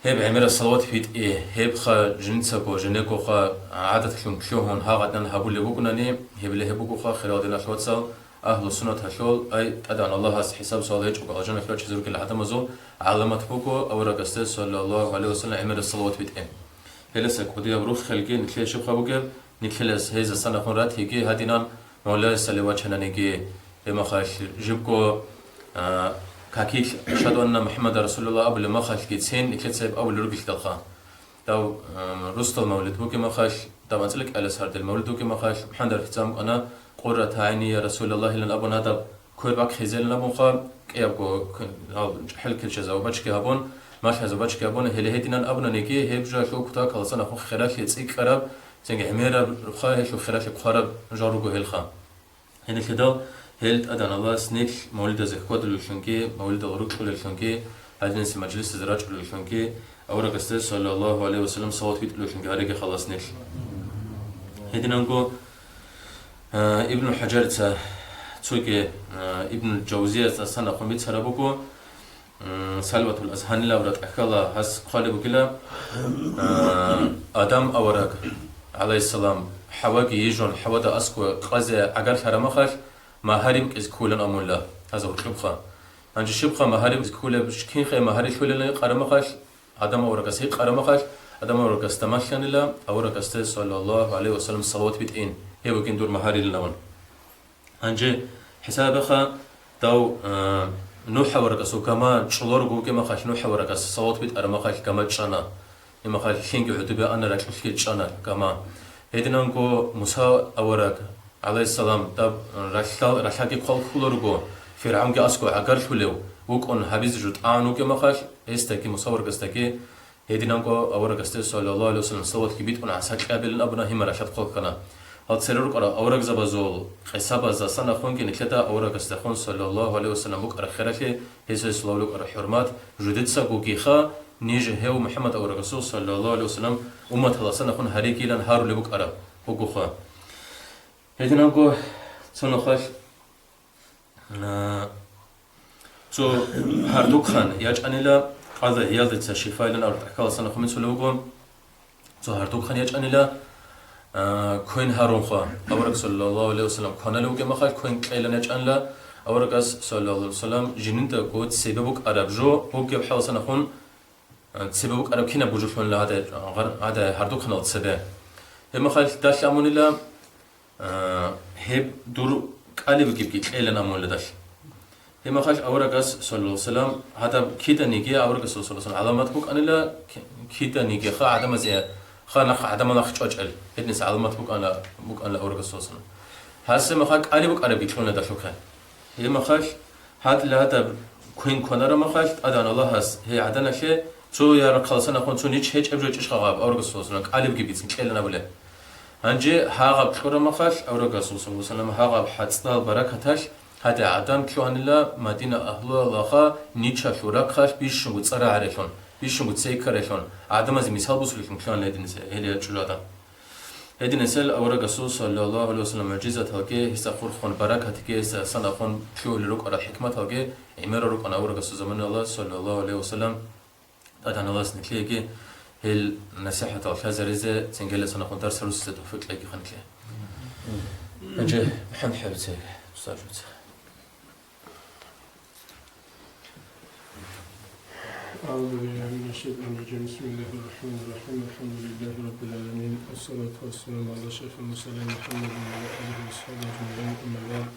гьеб гӀемераб салават битӀи, гьебха жинцаго, жинегоха гӀадатлъун лъугьун гьагъадинан гьабулеб бугунани, гьебила гьеб бугоха, хирал диналъул вацал, агьлу-суннаталъул, ай, тӀадегӀан Аллагьас хӀисаб-суал гьечӀого алжаналъ вачизе ругел гӀадамазул гӀаламат буго аварагасде саллаллагьу гӀалайгьи ва саллам гӀемераб салават битӀи. Гьеласа кӀудияб руххалги нилъее щибха бугеб, нилъелас гьезасан ахун ратиги гьадинан, Мавлаясале вачананиги, гьеб махалъ жибго, а, какилъ «Ашгьаду анна МухӀаммадан Расулуллагь» абулеб махалъгицин нилъеца гьеб абулел ругелъидалха. Дав, а, русдал мавлид бугеб махалъ, дав анцӀила кӀалас гьардел мавлид бугеб махалъ, МухӀаммад архицамукъана, «Къуррата гӀайни я Расулаллагьилан» абун гьадаб квер бахъизелин абунха, кӀиябго к-, гьал чӀахӀел килчазаб бачги гьабун, малъазаб бачги гьабун, гьеле гьединан абунаниги, гьеб жоялъул кутакаласан ахун хиралъе цӀикӀкӀараб, цинги гӀемераб ха гьелъул хиралъе хъвараб жал руго гьелха. Гьенилъидал гьел тӀадегӀан Аллагьас нилъ мавлидазе хьвадулеллъунги, мавлидал рукьулеллъунги, гьадинаб мажлисазе рачӀулеллъунги, аварагасде саллаллагьу гӀалайгьи ва саллам салават битӀулеллъунги гьареги халас нилъ. Гьединанго, а, Ибну ХӀажарица цоги, а, Ибну Жавзиясдасан ахун бицараб буго, м, Салватул Азгьанилаб ратӀа ккала гьас хъвалеб бугила, а, Адам авараг, гӀалайгьиссалам, ХӀаваги йижун, ХӀавада аскӀове къазе гӀагарлъараб махалъ, магьари букӀизе кколин амула, гьаза гьоркьобха. Гьанже щибха магьари букӀизе кколеб, кинха магьари лъолелин къараб махалъ, Адам аварагас гьикъараб махалъ, Адам аварагасда малъанила, аварагасде саллаллагьу гӀалайгьи ва саллам салават битӀин, гьеб бугин дур магьарилан абун. Гьанже хӀисабеха, дав, а, НухӀ аварагасул гама чӀолорго вугеб махалъ, НухӀ аварагас салават битӀараб махалъ гама чӀана. Гьеб махалъ лъинги гӀодобе ана, ракьулъги чӀана гама. Гьединанго Муса авараг, гӀалайгьиссалам, даб ралъа-, ралъаги хъвал кколарого, ФиргӀавнги аскӀов гӀагарлъулев вукӀун гьабизе жо тӀагӀун вугеб махалъ, гьесдаги, Муса аварагасдаги, гьединанго аварагасде саллаллагьу гӀалайгьи ва саллам салаватги битӀун гӀаса кьабилин абуна, гьимар ралъад хъвалхьана. Гьал церер рукӀарал аварагзабазул къисабаздасан ахунги нилъеда аварагасдехун саллаллагьу гӀалайгьи ва саллам букӀараб хиралъи, гьесие лъолеб букӀараб хӀурмат, жидецагогиха, ниж гьев МухӀаммад аварагасул саллаллагьу гӀалайгьи ва саллам умматаласан ахун гьаригилан гьарулеб букӀараб бугоха. Гьединанго цо нухалъ, а, цо гьардухъан ячӀанила, къади ГӀиялдица Шифаилан авараг тӀахьаласан ахун бицулев вуго. Цо гьардухъан ячӀанила, а, квен гьарунха. Авараг саллаллагьу гӀалайгьи ва саллам кваналев вугеб махалъ квен кьейилан ячӀанила, Аварагас, саллаллагьу гӀалайгьи ва саллам, жинда цебе букӀараб жо бугеб хӀаласанахун, цебе букӀараб кинаб бужулъунила гьадай, гьадай гьардухъанал цебе. Гьебмахалъ далъ амунила, а, гьеб дур кӀалебгибги кьелан амунила далъ. Гьебмахалъ аварагас, саллаллагьу гӀалайгьи ва саллам, гьадаб киданиги аварагас, саллаллагьу гӀалайгьи ва саллам, гӀаламат букӀанила ки-, киданиги ха гӀадамазе, ха нах гӀадамал нах чӀвачӀел. Гьединса гӀаламат букӀана, букӀанила аварагас, саллаллагьу гӀалайгьи ва саллам. Гьасда мехалъ кӀалеб букӀарабги кьуна далъухъе. Гьебмахалъ, гьадила гьадаб квен кванараб махалъ, тӀадан Аллагьас гьей гӀаданалъе цо я рахъалсанахун цо нич гьечӀеб жо гьечӀищха гьаб, аварагас, саллаллагьу гӀалайгьи ва саллам, кӀалебгибицин кьелан абулеб. Гьанже гьагъаб кьураб махалъ, аварагас, саллаллагьу гӀалайгьи ва саллам, гьагъаб хӀацӀцӀал баракаталъ гьадин гӀадан лъугьанила Мадина агьлуялъулха ничалъул рахъалъ бищунго цӀар рагӀарелъун, бищунго цей ккарелъун, гӀадамазе мисал босулелъун лъугьанила гьединаса гьел ячӀул гӀадан. Гьединасел аварагасул, саллаллагьу гӀалайгьи ва саллам, мугӀжизаталги, гьесда хурхун баракатги, гьесда санахун лъугьулел рукӀарал хӀикматалги гӀемерал рукӀана аварагасул заманалда, саллаллагьу гӀалайгьи ва саллам. ТӀадан Аллагьас нилъееги гьел насихӀатал лъазаризе, цинги гьелдасанахун дарс гьарусизе тавфикъ кьеги ханлъи. Гьанже МухӀаммад ХӀабицаги, устаржуца. أعوذ بالله من الشيطان الرجيم. بسم الله الرحمن الرحيم. الحمد لله رب العالمين. والصلاة والسلام على أشرف المرسلين محمد وعلى آله وصحبه أجمعين. أما بعد.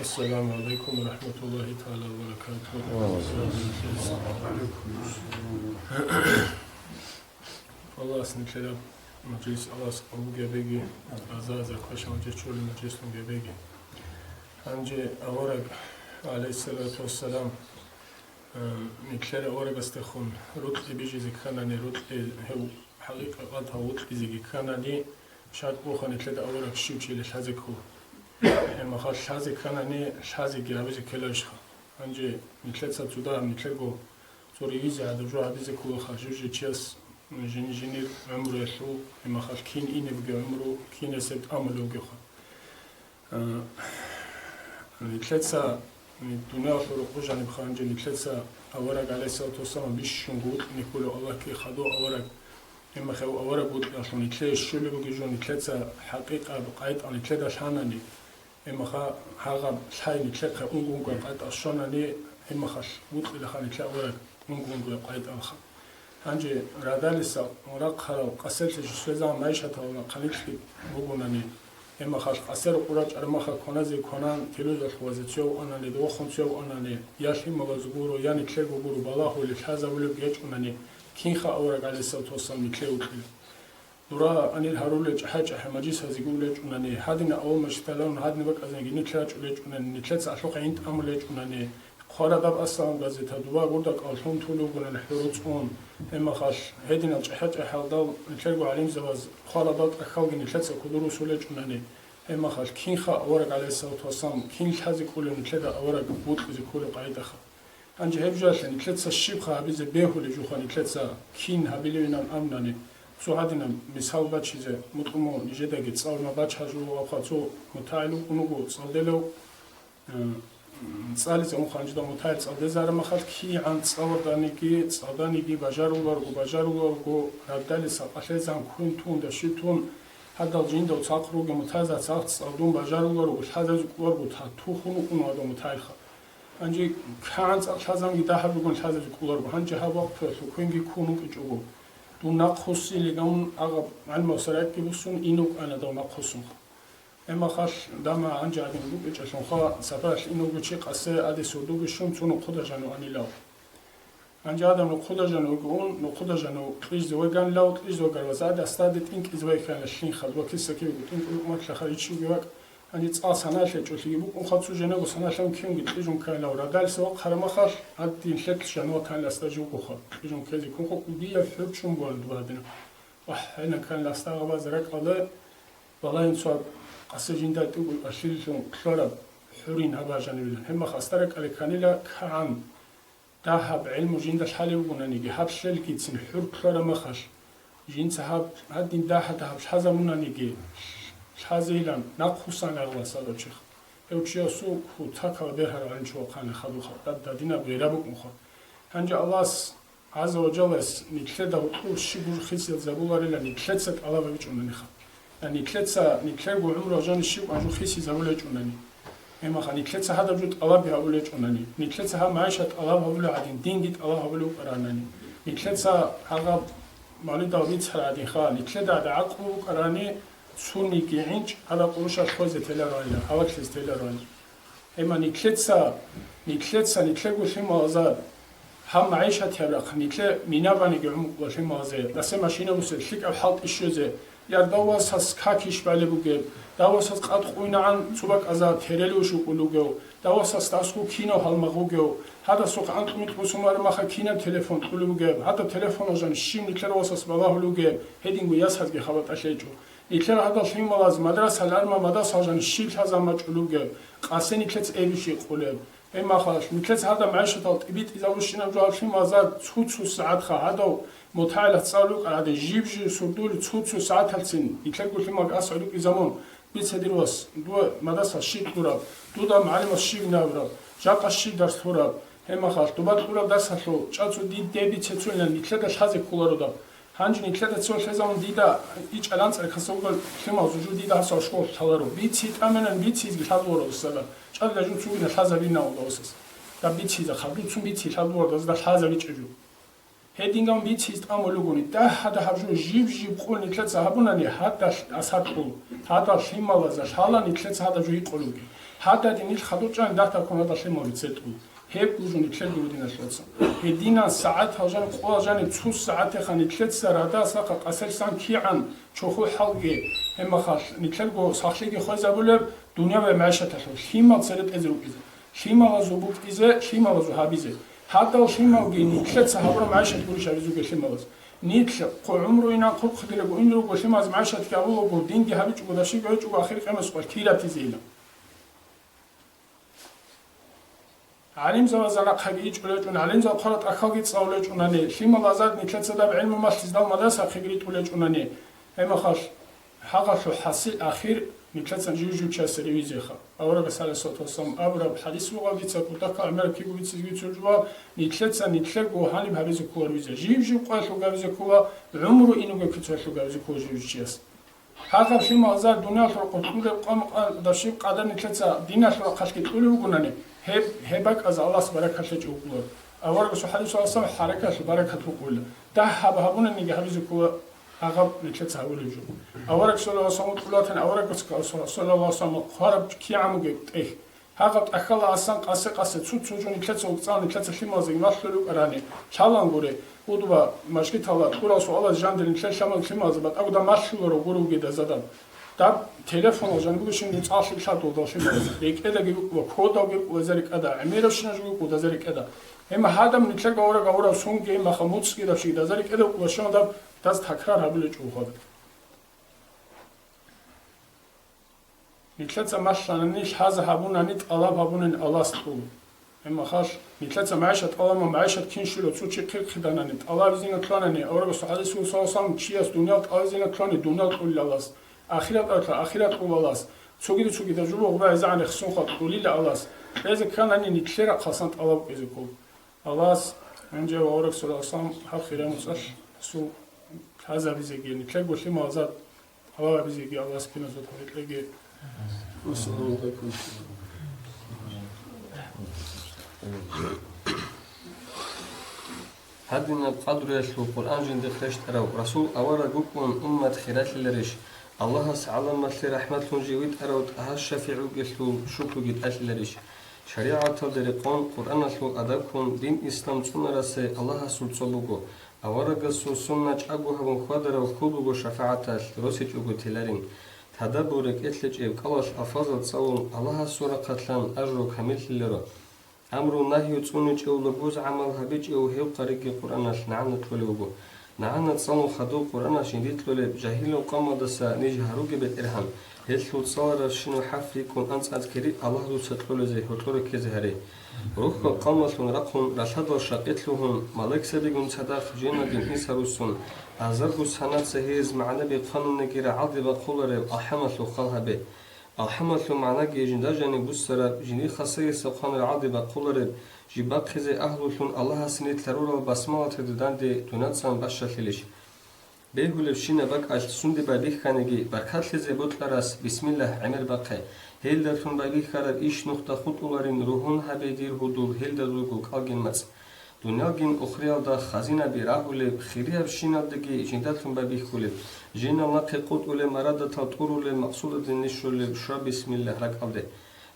السلام عليكم ورحمة الله تعالى وبركاته. Аллагьас нилъераб мажлис Аллагьас къабул гьабеги, аза-аза квешал жечӀолел мажлислъун гьабеги. Гьанже авараг, гӀалайгьиссалату вассалам, э, нилъер аварагасдехун рокьи бижизе кканани, рокьи гьев хӀакъикъаталда вокьизеги кканани, шартӀ буго нилъеда авараг щив чийилан лъазе ккола. Гьебмехалъ лъазе кканани, лъазеги гьабизе ккеларищха? Гьанже нилъеца цо дагьаб нилъерго цо ревизия гьабизе кколаха, жив-жив чияс жини-жинир гӀумруялъул, гьебмехалъ кин ине бугеб гӀумру, кин гьесие тӀамулев вугевха. Э, нилъеца, э, дуниялалъул рокъоб жанибха гьанже нилъеца авараг, гӀалайгьиссалату вассалам, бищунго вокьине кколев Аллагьги хадув авараг, гьебмехалъ авараг вокьиялъул нилъее щолеб бугеб жо нилъеца хӀакъикъаб къагӀидаялъ нилъеда лъанани, гьебмехалъ гьагъаб лъай нилъехъе унго-унго къагӀидаялъ щванани, гьебмехалъ вокьилаха нилъер авараг унго-унго къагӀидаялъха. Гьанже радалиса рахъарал къасерлъи жо свезал майшатал хъанилъги бугунани, гьебмехалъ къасер къурачӀараб махалъ кваназе кванан, телевизоралъ вазе цеве анани, дохун цеве анани, я лъималазул гуро, я нилъерго гуро балагьулел лъазабулеб гьечӀунани, кинха авараг, гӀалайгьиссалату вассалам, нилъее вокьила? Дура анир гьарулел чӀахӀи-чӀахӀи мажлисазеги улечӀунани, гьадинаб авал мажлисалъун гьадинаб бакӀазеги нилъ рачӀулечӀунани, нилъеца алъухъе гӀин тӀамулечӀунани, хъварадаб ассалам газета дуба гурда кӀаллъун тулугунани хӀуруцӀун, гьебмехалъ гьединал чӀахӀи-чӀахӀиялдал нилъерго гӀалимзабаз хъварадал тӀахьалги нилъеца кудурусулечӀунани, гьебмехалъ кинха авараг, гӀалайгьиссалату вассалам, кин лъазе кколев нилъеда авараг вокьизе кколеб къагӀидаха? Гьанже гьеб жоялъе нилъеца щибха гьабизе бегьулеб жуха нилъеца кин гьабилевинан абунани, цо гьадинаб мисал бачизе мутӀуму нижедаги цӀалма бача жугьуха цо мутагӀил вукӀун вуго цӀалделев, э, цӀализе унха гьанжеда мутагӀил цӀалдезараб махалъ кигӀан цӀалданиги, цӀалданиги бажаруларго, бажаруларго радалиса къалъезан квен тун, даши тун, гьадал жиндал цадахъ ругел мутагӀилзаца цадахъ цӀалдун бажаруларго, лъазазе кӀоларго тату хун вукӀун гьадав мутагӀилха. Гьанже кигӀан цадахъ лъазанги дагьаб ругун лъазазе кӀоларго. Гьанже гьаб вахъуялъул квенги ккун вукӀичӀого, дун нахъвуссилигун агъаб гӀалимасул ракӀги буссун, ин вукӀана дов нахъвуссунха. Гьебмехалъ дама гьанже гьадин букӀичӀелъунха, сапаралъ ин вуго чи къасе, гьаде сордоги щун, цо нухъуда жанив анилав. Гьанже гьадав нухъуда жанив вугев ун, нухъуда жанив кьижизе веганилав, кьижизе вегарав гьасда гьасда гьаде тӀинкӀизе вехьана лъин хадув киса кивего тӀинкӀун уматлъаха риччиги вакӀ. Гьанже цӀакъ саналъе чӀолъиги букӀунха, цо женего саналъун кивенги кьижун кканилав, радалиса вахъараб махалъ гьадин лъеклъ жаниватаниласда живгоха, кьижун ккезе ккунха кӀудияб хӀур чӀун бугьан дугьадина. Вагь, гьенан кканиласда гьабаз ракӀалда балагьин цо къасе жинда тӀугу алъилилъун кьолараб хӀурин гьаб бажанибилан. Гьебмахалъ гьасда ракӀалде кканила кагӀан. Дагьаб гӀелму жинда лъалеб бугонаниги, гьаб лъелгицин хӀур ккараб махалъ, жинца гьаб гьадин дагьа-дагьаб лъазабунаниги, лъазейилан нахъвуссана гьав садав чихъ. Гьев чиясул кутакал бергьарал гӀелму вахъана хадуха, дад-, дадинаб гъира букӀунха. Гьанже Аллагьас гӀазза ва жаллас нилъеда гьоркьоб щиб жо хисизабуларилан нилъеца тӀалаб гьабичӀунаниха. Я нилъеца, нилъерго гӀумру жаниб щиб жо хисизабулечӀунани. Гьебмаха, нилъеца гьадаб жо тӀалаб гьабулечӀунани, нилъеца гьаб магӀишат тӀалаб гьабулев гьадин, динги тӀалаб гьабулев вукӀаранани, нилъеца гьагъаб мавлидал бицараб гьадинха, нилъеда гӀакълу букӀарани, цониги гӀинчӀ гьадаб къурушалъ хвезе телароанила, гьаваклъизе телароанила. Гьебмаха, нилъеца, нилъеца, нилъего лъималазда гьаб магӀишатияб рахъ, нилъер минабаниги гӀумру кьола лъималазе, даса машина бусе, лъикӀаб хӀалтӀи щвезе, яр дав васас какиш балеб бугеб, дав васас къад къуйнагӀан цо бакӀазда терелев щукӀулев вугев, дав васас дасго кинав гьалмагъ вугев, гьадасухъ анкьнукь бусумараб маха кинаб телефон кьулев вугеб, гьадаб телефонал жан щиб нилъер васас балагьулев вугеб, гьединго ясазги хабар тӀалъечӀо. Нилъер гьадал лъималаз мадрасал арма мадасал жан щиб лъазаб мачӀулев вугеб, къасе нилъеца эбищ икъулеб? Гьебмаха, нилъеца гьадаб магӀишатал тӀибитӀизабущинаб жо гьаб лъималазда цо-цо сагӀатха гьадав мутагӀилат цӀалулев вукӀаргӀадин, жиб-жиб сурдули цо-цо сагӀаталцин нилъерго лъималги асгӀуд рукӀизабун, бице, дир вас, дуда мадаса щиб кьураб, дуда мугӀалимас щиб абураб, жакъа щиб дарс лъураб, гьебмаха, дуба кьураб дарсалъул чӀацӀу дид деб бице цунилан нилъеда лъазе кколаро даб. Гьанже нилъеда цо лъезабун дида ичӀалан цӀархъаса вугел лъимал жужу дида гьасал школалъ лъаларо. Бици тӀамилан бицизги лъалугьаро досда. ЧӀалда жун цугина лъазабина вугев васас. Даб бицизе хадуцун бици лъалугьаро досда лъазабичӀеб жо. Гьединган бициз тӀамулугони, дагь гьадаб жо жиб-жиб къул нилъеца гьабунани, гьадалъ асар ккол, гьадал лъималазда лъала нилъеца гьадаб жо гьикъулуги. Гьададин нилъ хадурчӀани дагь-дагьккун гьадал лъималги цетӀул. Гьеб гужун нилъер гурудиналъулцин. Гьединан сагӀатал жан къоял жаниб цо сагӀатеха нилъеца радасахъа къасел сан кигӀан чохьу хӀалги, гьебмахалъ нилъерго сахлъиги хвезабулеб дуняве магӀишаталъул, лъимал цере тӀезе рукӀизе, лъималазул букӀизе, лъималазул гьабизе. Гьадал лъималги нилъеца гьабураб магӀишат гурищ гьабизуге лъималаз. Нилъ хъу гӀумру инан хъулхъ дирего ин руго лъималаз магӀишатги гьабулаго, динги гьабичӀого, дашиги гьечӀого, ахир къемас къвал киратизе ила. ГӀалимзабазда нахъаги ичӀулечӀун, гӀалимзаб хъвара тӀахьалги цӀалулечӀунани, лъимал азар нилъеца даб гӀилму малъиздал мадрасахъеги ритӀулечӀунани, гьебмахалъ гьагъалъул хӀасил ахир нилъеца жив-жив чиясе ревизиеха. Аварагас гӀалайгьиссалату вассалам абураб хӀадис бугъав дица кутакал гӀемераб киго бицизги цо жубал, нилъеца нилъерго гьаниб гьабизе ккола ревизия. Жив-жив къоялъул габизе ккола, гӀумру инуге кицалъул габизе ккола жив-жив чияс. Гьагъаб лъималазда дуниялъул къотӀулеб къван-къван дашиб къадар нилъеца диналъул рахъалъги кьулев вугонани, гьеб, гьеб бакӀазда Аллагьас баракат лъечӀев вукӀула. Аварагасул хӀадисалъ хӀаракатлъул баракат букӀула. Дагь гьаб гьабунаниги гьабизе ккола гьагъаб нилъеца гьабулеб жо. Авараг саллаллагьу гӀалайгьи ва саллам вукӀулатани, аварагас саллаллагьу гӀалайгьи ва саллам хъвараб кигӀан бугеб тӀехь. Гьагъаб тӀахьала асан къасе-къасе цо-цо жо нилъеца вукӀцӀал нилъеца лъималазеги малъулев вукӀарани, лъалан гуре, удуба мажгитала кьурал суалаз жандир нилъер лъимал-, лъималазе батӀагуда малъуларо гуруги дазадан. Даб телефонал жан бугищин нуцӀалъи лъадулдал лъималаз. РекӀедаги рукӀула, кодалги рукӀула зарикӀада, гӀемерабщинаб жо рукӀу дазарикӀада. Гьебмаха гьадаб нилъер гавра-гаврав сунги гьебмаха муцӀги дабщиги дазарикӀеда рукӀула щван даб даз такрар гьабулечӀо ухъа. Нилъеца малъанани, лъаза гьабунани, тӀалаб гьабунани Аллагьас кьун. Гьебмахалъ, нилъеца магӀишат тӀалаб, магӀишат кин щвела, цо чи хъирхъиданани, тӀалабизина кьанани, аварагасул хӀадис буго, саллаллагьу гӀалайгьи ва саллам, чияс дуниял тӀалабизина кьани, дуниял кьулел Аллагьас, ахират тӀалаб, ахират кьулел Аллагьас, цогидал-цогидал жо буго гъубай загӀан рехсон хал кьулила Аллагьас. Кьезе кканани, нилъер рахъалсан тӀалаб кьезе ккол. Аллагьас гьанже ва авараг саллаллагьу гӀалайгьи ва саллам гьаб хириял муцӀалъ сул лъазабизеги, нилъерго лъималазда тӀалабизеги Аллагьас киназда тавфикъ кьеги. Ассаламу алейкум. Гьадинаб къадруялъул Къуръан жиндихъ рещтӀарав Расул авараг вукӀун уммат хиралъиларищ? Аллагьас гӀаламалъе рахӀматлъун жив витӀарав ТӀагьа шафигӀ вугелъул шукруги тӀалъиларищ? ШаригӀаталда рекъон, Къуръаналъул адаб ккун, дин ислам цӀунарасе Аллагьасул цо буго. Аварагасул сунна чӀаго гьабун хьвадарав хьул буго шафагӀаталъ, росичӀого теларин. Тадаббур, рекӀелъе чӀеб кӀалалъ алфазал цӀалун, Аллагьасул рахъалъан ажру камиллъиларо. Амру-нагью цӀуничӀев, лагъуз гӀамал гьабичӀев гьев къариги Къуръаналъ нагӀана кьолев вуго. НагӀана цӀалун хадув Къуръаналъ жиндилъ кьолеб жагьилав къамалдаса ниж гьаруге, БетӀергьан, гьелъул цӀаларавщинав хӀарф рикӀкӀун анцӀ-анцӀги Аллагь дуца кьолезе гьоркьор реккезе гьаре. Рухьал къамалъун рахъун, ралъадал щакъи лъугьун, малаикзабигун цадахъ жинагин инса руссун, азарго санаца гьез магӀнаби хъвананиги рагӀалде бахъулареб алхӀамалъул хал гьабе. АлхӀамалъул магӀнаги жинда жаниб буссараб, жиндихъа сайиса хъван рагӀалде бахъулареб, жиб бахъизе агьлулъун Аллагьас нилъ гьарурал басмалаталда данде дунацан бащалъилищ? Бегьулебщинаб бакӀалъ сунде байбихьаниги, баркатлъизе бокьарас бисмиллагь гӀемер бахъе. Гьелдалъун байбихьараб иш нухда хутӀуларин, ругьун гьабе, дир гьудул, гьелда руго кӀалгин мацӀ. Дуниялгин ухриялда хазинаби рагьулеб, хириябщиналдаги жиндалъун байбихьулеб, жинал нахъе къотӀулеб, марадатал тӀурулеб, максудалде нишулеб, щва бисмиллагь ракӀалде.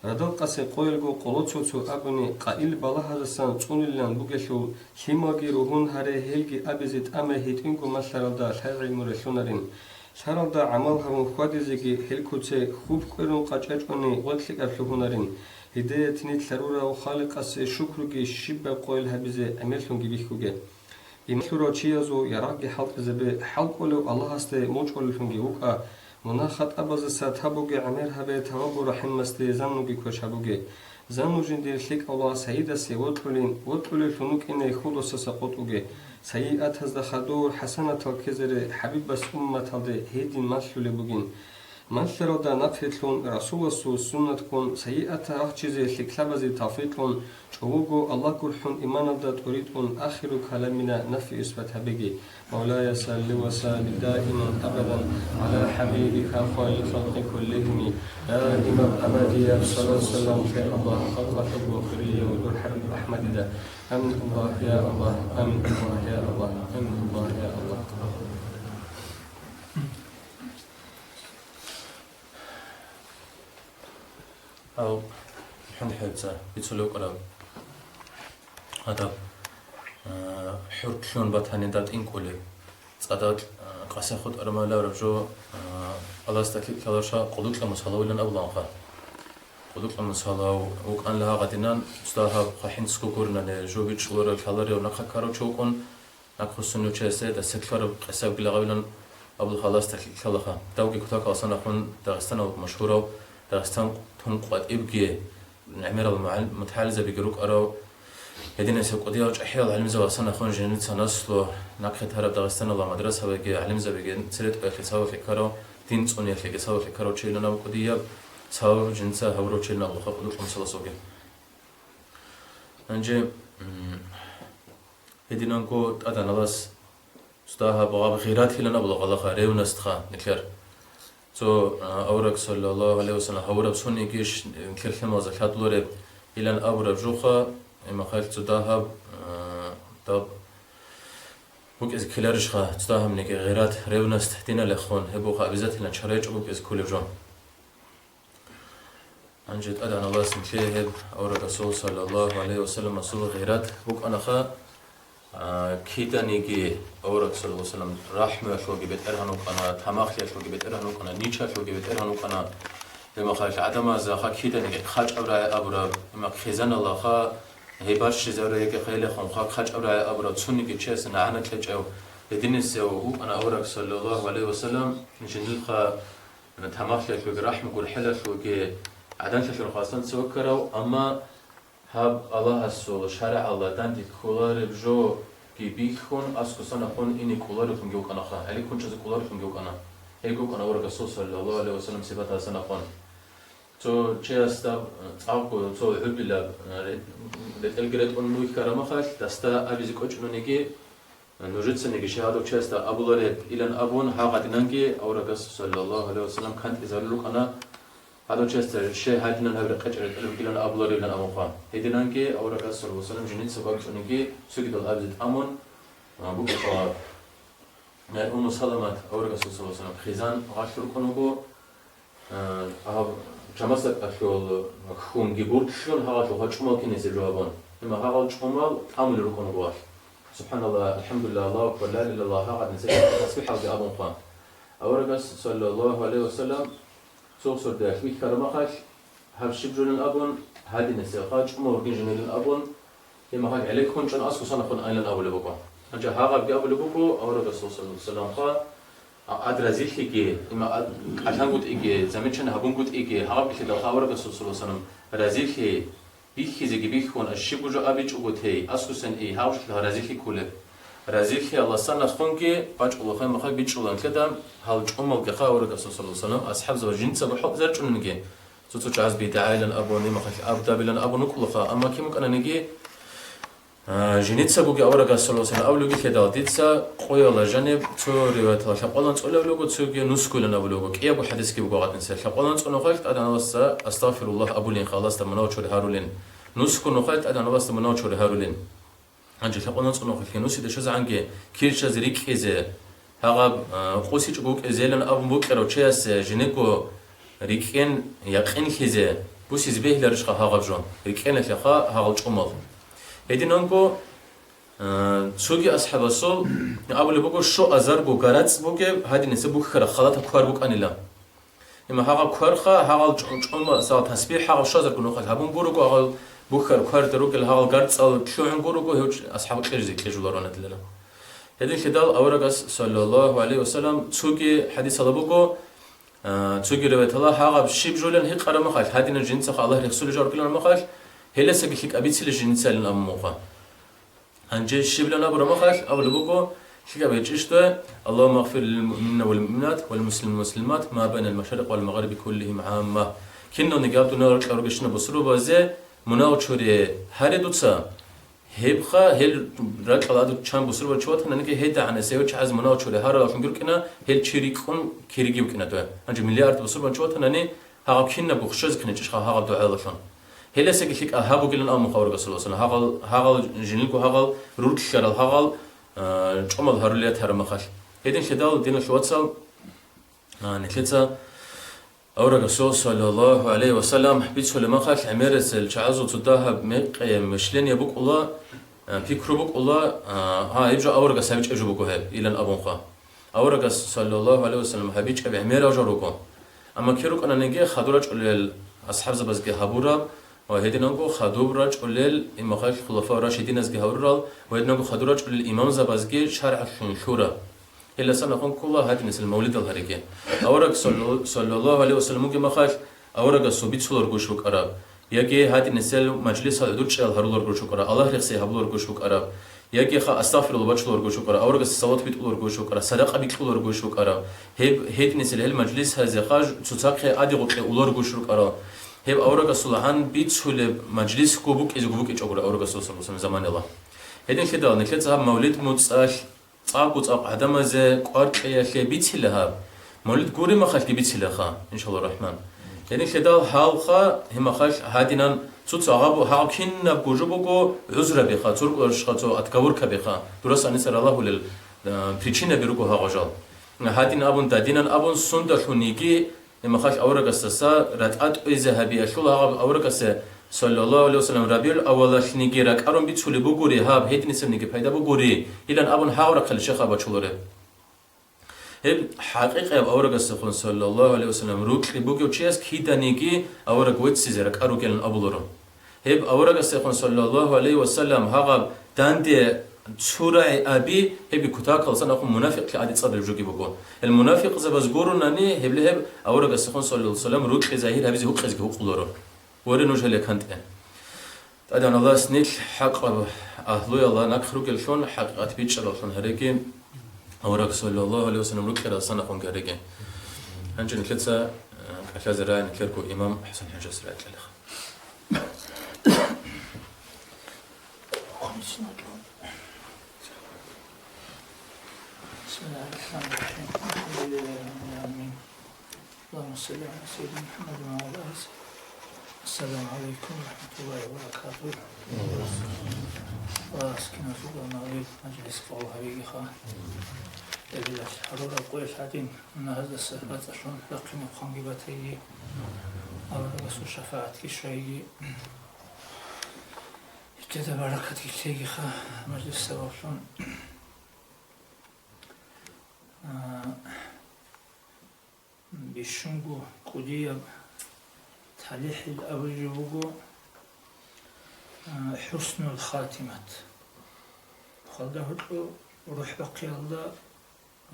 Радал къасе къоялго къоло цо-цо абуни, къайил балагьаздасан цӀунилан бугелъул, лъималги ругьун гьаре, гьелги абизе тӀаме гьитӀинго малъаралда лъай-гӀелму релълъунарин. Лъаралда гӀамал гьабун хьвадизеги гьел куце хьуб кӀверун къачӀачӀони гъветӀ лъикӀаб лъугьунарин. Гьидаят нилъ гьарурав Халикъасе шукруги щибаб къойил гьабизе гӀемерлъунги бихьуге. Иман лъурав чиязул ярагъги хӀалтӀизабе, хӀал кӀолев Аллагьасде мочӀулевлъунги вукӀа, мунагь-хатӀабаздаса табуге, гӀемер гьабе, Таввабу РахӀимасде заннуги квеш гьабуге. Занну жиндир лъикӀав лагъ сайидасе вокьулин, вокьулевлъун вукӀине хьулдасаса къотӀуге. Сайиатазда хадур хӀасанатал ккезаре ХӀабибас умматалде гьедин малъулеб бугин. Малъаралда нахърилълъун, Расуласул суннат ккун, сайиатал рахчизе лъикӀлъабазе тавфикълъун, чӀобого Аллагь гурхӀун иманалда тӀуритӀун, ахиру каламина нафи-исбат гьабеги. مولاي صل وسلم دائما أبدا على حبيبك خير الخلق كلهم، دائما أبديا صلى وسلم على الله، خلق الحب وخيرية ودر حبيب أحمد دا. آمين الله يا الله، آمين الله يا الله، آمين الله يا الله. Гьав, хӀун хӀебца бицулев кӀараб гьадаб, а, хӀуртлъун батани датӀинкӀулеб, цӀадакь, а, къасихъ хутӀараб майлараб жо, а, Аллагьасда лъикӀлъалаша къудукьа мусалавилан абуланха. Къудукьа мусалав вукӀанла гьагъадинан, цо дагьаб хъахӀинцго гурнани, жо бичӀчӀуларев лъаларев нахъа ккарав чи вукӀун, Нахъ хъусунев чиясе дасеклъараб къисабги лагъавилан абулха Аллагьасда лъикӀлъалаха. Давги кутакаласан ахун Дагъистаналъ машгьурав, Дагъистан тун къватӀибги гӀемерал мугӀал-, мутагӀалимзабиги рукӀарав, гьединасеб кӀудияв чӀахӀиял гӀалимзабасан ахун жинца наслу нахъе тараб Дагъистаналда мадрасабиги гӀалимзабиги цере тӀоялъе цавалъе ккарав, дин цӀуниялъеги цавалъе ккарав чилан абу кӀудияб цав жинца гьавурав чилан абулха къудукьун саласоги. Гьанже, м, Гьединанго тӀаданалас цо дагьаб гъаб гъиратилан абула гъалаха, ревностха, нилъер. Цо, а, авараг, саллаллагьу гӀалайгьи вассалам, гьавураб цониги ш-, нилъер лъималазда лъадулареб илан абураб жуха, имахъалъ цо дагьаб, а, даб букӀизе ккеларищха, цо дагьабниги гъират, ревност диналехун, гьеб буха обязательно чарайчӀо букӀизе кколеб жо. Гьанже тӀадегӀан Аллагьас нилъее гьеб авараг Расул саллаллагьу гӀалайгьи вассаламасул гъират букӀанаха, а, киданиги авараг саллаллагьу гӀалайгьи вассалам рахӀмуялъулги бетӀергьан вукӀана, тамахлъиялъулги бетӀергьан вукӀана, ничалъулги бетӀергьан вукӀана. Гьебмахалъ гӀадамазаха киданиги хъачӀаб рагӀи абураб, гьебмахъ хъизаналаха, гьеб бащизару яги хъелехун хъа-, хъачӀаб рагӀи абураб цониги чияс нагӀана кьечӀев, гьединисев вукӀана авараг саллаллагьу гӀалайгьи вассалам, жиндилха тамахлъиялъулги, рахӀму-гурхӀелалъулги гӀаданлъалъун хвасанца ваккарав, амма гьаб Аллагьасул шаригӀалда данде кколареб жоги бихьун, аскӀосан ахун ине кӀоларевлъунги вукӀанаха, гӀели ккун чӀезе кӀоларевлъунги вукӀана. Гьеб вукӀана авараг Расул саллаллагьу гӀалайгьи вассалам сипаталдасан ахун. Цо чиясда цӀакъго цо гӀубилаб ре-, ретӀелги ретӀун вихьарамахалъ, дасда абизе кӀочӀунаниги, Нужецаниги щай гьадав чиясда абулареб илан абун, гьагъадинанги аварагас, саллаллагьу гӀалайгьи вассалам, кантӀизарул рукӀана, гьадав чиясда щай гьадинан гьаб рекъечӀ ретӀел ругилан абуларевилан абунха. Гьединанги аварагас, саллаллагьу гӀалайгьи вассалам, жинца бакӀчӀунеги цогидал абизе тӀамун, а, букӀа. Умму Саламат аварагасул, саллаллагьу гӀалайгьи вассалам, хъизан гъалъ рукӀун вуго. Э, гьаб жамасакалъул хьунги гуртлъун гьагъалъул гьачӀумал кинесе жо гьабун. Амма гьагъал чӀумал тӀамулел рукӀун гугьалъ. СубхӀаналлагь, АлхӀамдулиллагь, Аллагьу акбар, ла илагьа иллаллагь, гьагъадин сехӀ тасбихӀалги абун хъван. Аварагас, саллаллагьу гӀалайгьи вассалам, цо сордоялъ вихьараб махалъ, гьаб щиб жолин абун, гьадинасеха, чӀумал вугин жинилин абун, Гьеб мехалъ гӀелеккун чӀун аскӀосан ахун айилан абулеб буго. Гьанже гьагъабги абулеб буго, аварагасул саллаллагьу гӀалайгьи вассаламха, а, ад разилъиги, има ад кӀалъангутӀиги, замечание гьабунгутӀиги, гьагъабги лъидалха аварагасул саллаллагьу гӀалайгьи вассалам разилъи бихьизеги бихьун, а щибго жо абичӀого тей, аскӀосан и, гьавшлъа разилъи кколеб. Разилъияласан ахунги бачӀулаха, гьеб мехалъ бичӀчӀулан лъеда, гьал чӀумалгиха аварагасул саллаллагьу гӀалайгьи вассалам асхӀабзабаз жинцаго хӀалтӀизарчӀунинги, Цо-цо чагӀаз бидгӀайилан абун, гьеб мехалъ абдабилан абун вукӀулаха, амма кин вукӀананиги, А, жиницагоги аварагас саллаллагьу гӀалайгьи ва саллам абулеб буго, дица къояла жаниб цо риваяталда лъабкъоялда анцӀго абулеб буго, цоги нусгоялда абулеб буго. КӀиябго хӀадисги буго гьадинса. Лъабкъоялда анцӀго нухалъ тӀадегӀан Аллагьасда астагъфируллагь абулин, Аллагьасда мунагьал чури гьарулин. Нусго нухалъ тӀадегӀан Аллагьасда мунагьал чури гьарулин. Гьанже лъабкъоялда анцӀго нухалъги нусида щвезегӀанги кир чӀезе, рикӀкӀизе, гьагъаб, а, къосичӀого вукӀизейилан абун букӀарав чиясе жинего рикӀкӀен якъинлъизе, бусизе бегьиларищха гьагъаб жо, рикӀкӀеналъеха гьагъал чӀумал. Гьединанго, а, цоги асхӀабасул абулеб буго, щуазарго гарацӀ бугеб гьадинаса бухьараб халатаб квар букӀанила. Имма гьагъаб кварха, гьагъал чӀу-, чӀума-, сал тасбихӀ гьагъал щуазарго нухалъ гьабун гурого, гьагъал бухьараб кварда ругел гьагъал гарцӀал лъугӀун гурого, гьев асхӀаб кьижизе кьижуларо гьадинлъидал. Гьединлъидал аварагас, саллаллагьу гӀалайгьи ва саллам, цоги хӀадисалда буго, а, цоги риваяталда гьагъаб щиб жолан гьикъараб мехалъ, гьадинаб жинцаха Аллагь рехсолеб жо аркьилан мехалъ, гьелдасаги лъикӀаб бицила жинцайилан абун муха. Гьанже щибилан абураб мехалъ абулеб буго, лъикӀаб гьечӀищ дуе: «Аллагьумма гъфир лил муъминина вал муъминат вал муслимина вал муслимат ма байнал машарикъи вал магъариби куллигьим гӀамма». Киналниги гьаб дуниял ракьалда ругещинаб бусурбабазе мунагьал чури гьаре дуца, гьебха, гьел ракьалда гьадур чан бусурбабаз чи ватананиги, гьедагӀанас гьев чагӀаз мунагьал чури гьараллъунги рукӀина, гьел чи рикӀкӀун кириги букӀина дуе. Гьанже миллиард бусурбабаз чи ватанани, гьагъаб кинабго хущвезе кканичӀищха гьагъаб дугӀаялдалъун? Гьелдасаги лъикӀаб гьаб бугилан абун муха аварагас саллаллагьу гӀалайгьи ва саллам. Гьагъал, гьагъал жинилго гьагъал, руркьарал гьагъал, а, чӀумал гьарулел ятараб мехалъ. Гьединлъидал, диналъул вацал, а, нилъеца аварагасул саллаллагьу гӀалайгьи ва саллам бицулеб мехалъ, гӀемерисел чагӀазул цо дагьаб мекъи мышление букӀула, а, пикру букӀула, а, гьа, гьеб жо аварагас гьабичӀеб жо буго гьеб, илан абунха. Аварагас, саллаллагьу гӀалайгьи ва саллам, гьабичӀеб гӀемерал жо руго. Амма кир рукӀананиги хадур рачӀулел асхӀабзабазги гьабураб ва гьединанго хадур рачӀулел имахъал хулафа рашидиназги гьабурал ва гьединанго хадур рачӀулел имамзабазги шаргӀалъун лъураб. Гьелдасан ахун ккола гьадинисел мавлидал гьариги. Авараг саллу-, саллаллагьу гӀалайгьи ва саллам вугеб мехалъ, аварагасул бицуларгощ букӀараб, яги гьадинисел мажлисал гӀодор чӀеял гьаруларгощ букӀараб, Аллагь рехси гьабуларгощ букӀараб, яги ха астагъфирулла бачуларгощ букӀараб, аварагасда салават битӀуларгощ букӀараб, садакъа бикьуларгощ букӀараб, гьеб гьединисел гьел мажлисазеха цоцахъе аде-гъоркье уларгощ рукӀарал, гьеб аварагасул гӀан бицулеб мажлисго букӀизего букӀичӀогури аварагасул саллаллагьу гӀалайгьи ва саллам заманаялда. Гьединлъидал нилъеца гьаб мавлид муцӀалъ цӀакъго-цӀакъ гӀадамазе кӀвар кьеялъе бицила гьаб. Мавлид гуреб мехалъги бицилаха, иншаллагьу рахӀман. Гьединлъидал гьалха, гьеб мехалъ гьадинан цо-цо гьаб-, гьаб кинабго жо буго гӀузрабиха, цо рукӀарщха, цо отговоркабиха, дурас гьаниса ралагьулел, а, причинаби руго гьагъажал. Гьадин абун, дадинан абун, сундалъун йиги, Гьеб мехалъ аварагасдаса ратӀа тӀоизе гьабиялъул гьагъаб аварагасе, саллаллагьу гӀалайгьи ва саллам, РабигӀул аввалалъниги ракӀарун бицулеб бугури, гьаб гьединисебниги пайда бугури, илан абун гьагъаб рахъалде щай бачулареб? Гьеб хӀакъикъияб аварагасдехун, саллаллагьу гӀалайгьи ва саллам, рокьи бугев чияс киданиги авараг веццизе ракӀа ругилан абуларо. Гьеб аварагасдехун, саллаллагьу гӀалайгьи ва саллам, гьагъаб данде цо рагӀи аби, гьебги кутакалдасан ахун мунафикълъи аде цӀадулеб жоги буго. Гьел мунафикъзабаз гурунани, гьебли гьеб аварагасдехун, саллаллагьу гӀалайгьи ва саллам, рокьи загьир гьабизе гьукъезги гьукъуларо. Воре нуж гьеле кантӀе. ТӀадегӀан Аллагьас нилъ хӀакъаб агьлуялда нахъ ругеллъун, хӀакъикъат бичӀчӀараллъун гьареги, авараг, саллаллагьу гӀалайгьи ва саллам, рокьиялдасан ахун гьареги. Гьанже нилъеца, э, кӀалъазе рагӀи нилъерго имам ХӀасан-хӀажас рагӀи кьелеха. بسم الله الرحمن الرحيم. الحمد لله رب العالمين. اللهم صل على سيدنا محمد وعلى آله وصحبه. السلام عليكم ورحمة الله وبركاته. Ва аскиназул магьриб мажлис къо гьабигиха. Эбелалъ гьарураб къоялъ гьадин, мунагьаздаса бацӀцӀалъун рахъине хъванги батайги, аварагасул шафагӀатги щвайги, гьитӀида баракатги лъейгиха мажлис сабаблъун. А, бищунго кӀудияб талихӀил абулеб жо буго, а, хӀуснул хатимат. Хвалда гьоркьоб рухӀ бахъиялда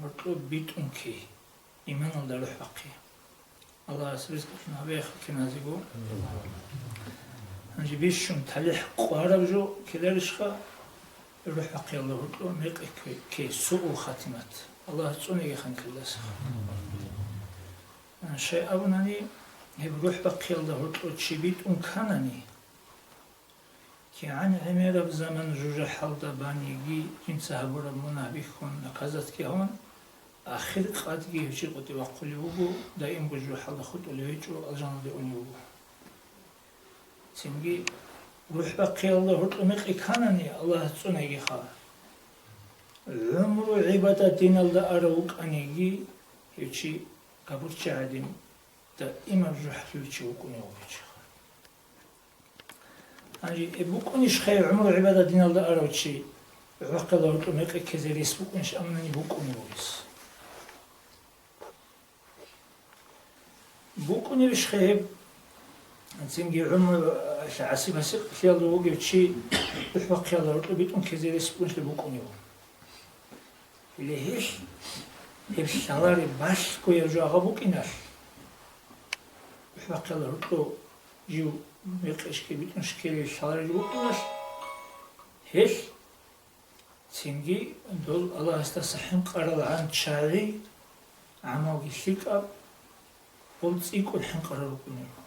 гьоркьоб битӀун ккей, иманалда рухӀ бахъи. Аллагьас ризкъалъун гьабеха киназего. Гьанже бищун талихӀ къвараб жо ккеларищха? РухӀ бахъиялда гьоркьоб мекъи ккей, ккей, суул хатимат. Аллагьас цӀунеги ханкилдаса. Щай абунани, гьеб рухӀ бахъиялда гьоркьоб чи битӀун кканани, КигӀан гӀемераб заман жужахӀалда баниги, жинца гьабураб мунагь бихьун наказатги гьавун, ахир къадги гьев чи къотӀи вахъулев вуго, даимго жужахӀалда хутӀулев гьечӀо, алжаналде унев вуго. Цинги рухӀ бахъиялда гьоркьоб мекъи кканани, Аллагьас цӀунегиха. ГӀумру гӀибадат диналда арав вукӀаниги, гьев чи габурчи гӀадин, даимаб жужахӀлъулев чи вукӀунев вуго гьев чи. Гьанже гьеб букӀунищ хай гӀумру гӀибадат диналда арав чи, рухӀ бахъиялда гьоркьоб мекъи ккезе рес букӀунищ, амма гьаниб букӀунев вугес. БукӀунебищ хай гьеб, цинги гӀумру гӀасиб-гьасикълъиялда вугев чи рухӀ бахъиялда гьоркьоб битӀун ккезе рес букӀунищ букӀунев? Гьеле гьелъ, гьеб лъалареб балъгояб жо гьаб букӀиналъ, рухӀ бахъиялда гьоркьоб жив мекъи щиб битӀун щиб ккелеб лъалареб жо букӀиналъ, гьелъ цинги дол Аллагьасдаса хӀинкъарал гӀан чагӀи, гӀамалги лъикӀаб, гъол цӀикӀкӀун хӀинкъарал рукӀунел руго.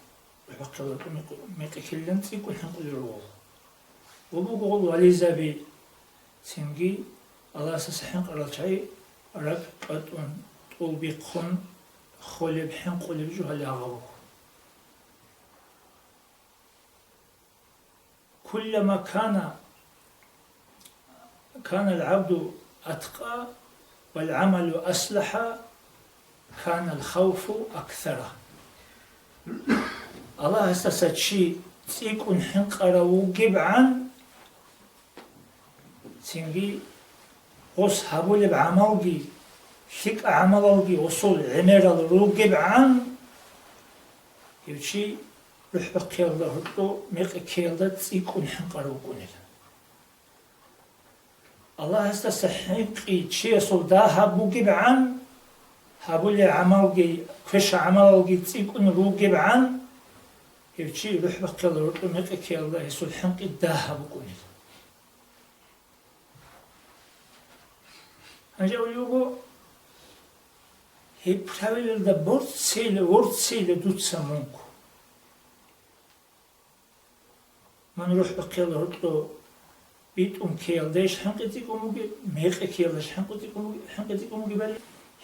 РухӀ бахъиялда гьоркьоб мекъи ккелилан цӀикӀкӀун хӀинкъулел руго. Гъол буго гъол вализаби, цинги Аллагьасдаса хӀинкъарал чагӀи ракӀ тӀатӀун, тӀул бихъун, холеб, хӀинкъулеб жо гьале гьаб буго. كلما كان، كان العبد أتقى والعمل أصلح، كان الخوف أكثر. Аллагьасдаса чи цӀикӀкӀун хӀинкъарав вугебгӀан, цинги гъос гьабулеб гӀамалги, лъикӀаб гӀамалалги гъосул гӀемерал ругебгӀан, гьев чи рухӀ бахъиялда гьоркьоб мекъи ккеялда цӀикӀкӀун хӀинкъарав вукӀунел. Аллагьасдаса хӀинкъи чиясул дагьаб бугебгӀан, гьабулеб гӀамалги, квешаб гӀамалалги цӀикӀкӀун ругебгӀан, гьев чи рухӀ бахъиялда гьоркьоб мекъи ккеялда гьесул хӀинкъи дагьаб букӀунел. Гьанже абулеб буго, гьеб правилалда борцейилан, ворцейилан дуца мунго. Мун рухӀ бахъиялда гьоркьоб битӀун ккеялдайищ хӀинкъи цӀикӀкӀун бугеб, мекъи ккеялдайищ хӀинкъи цӀикӀкӀун бугеб, хӀинкъи цӀикӀкӀун бугебали,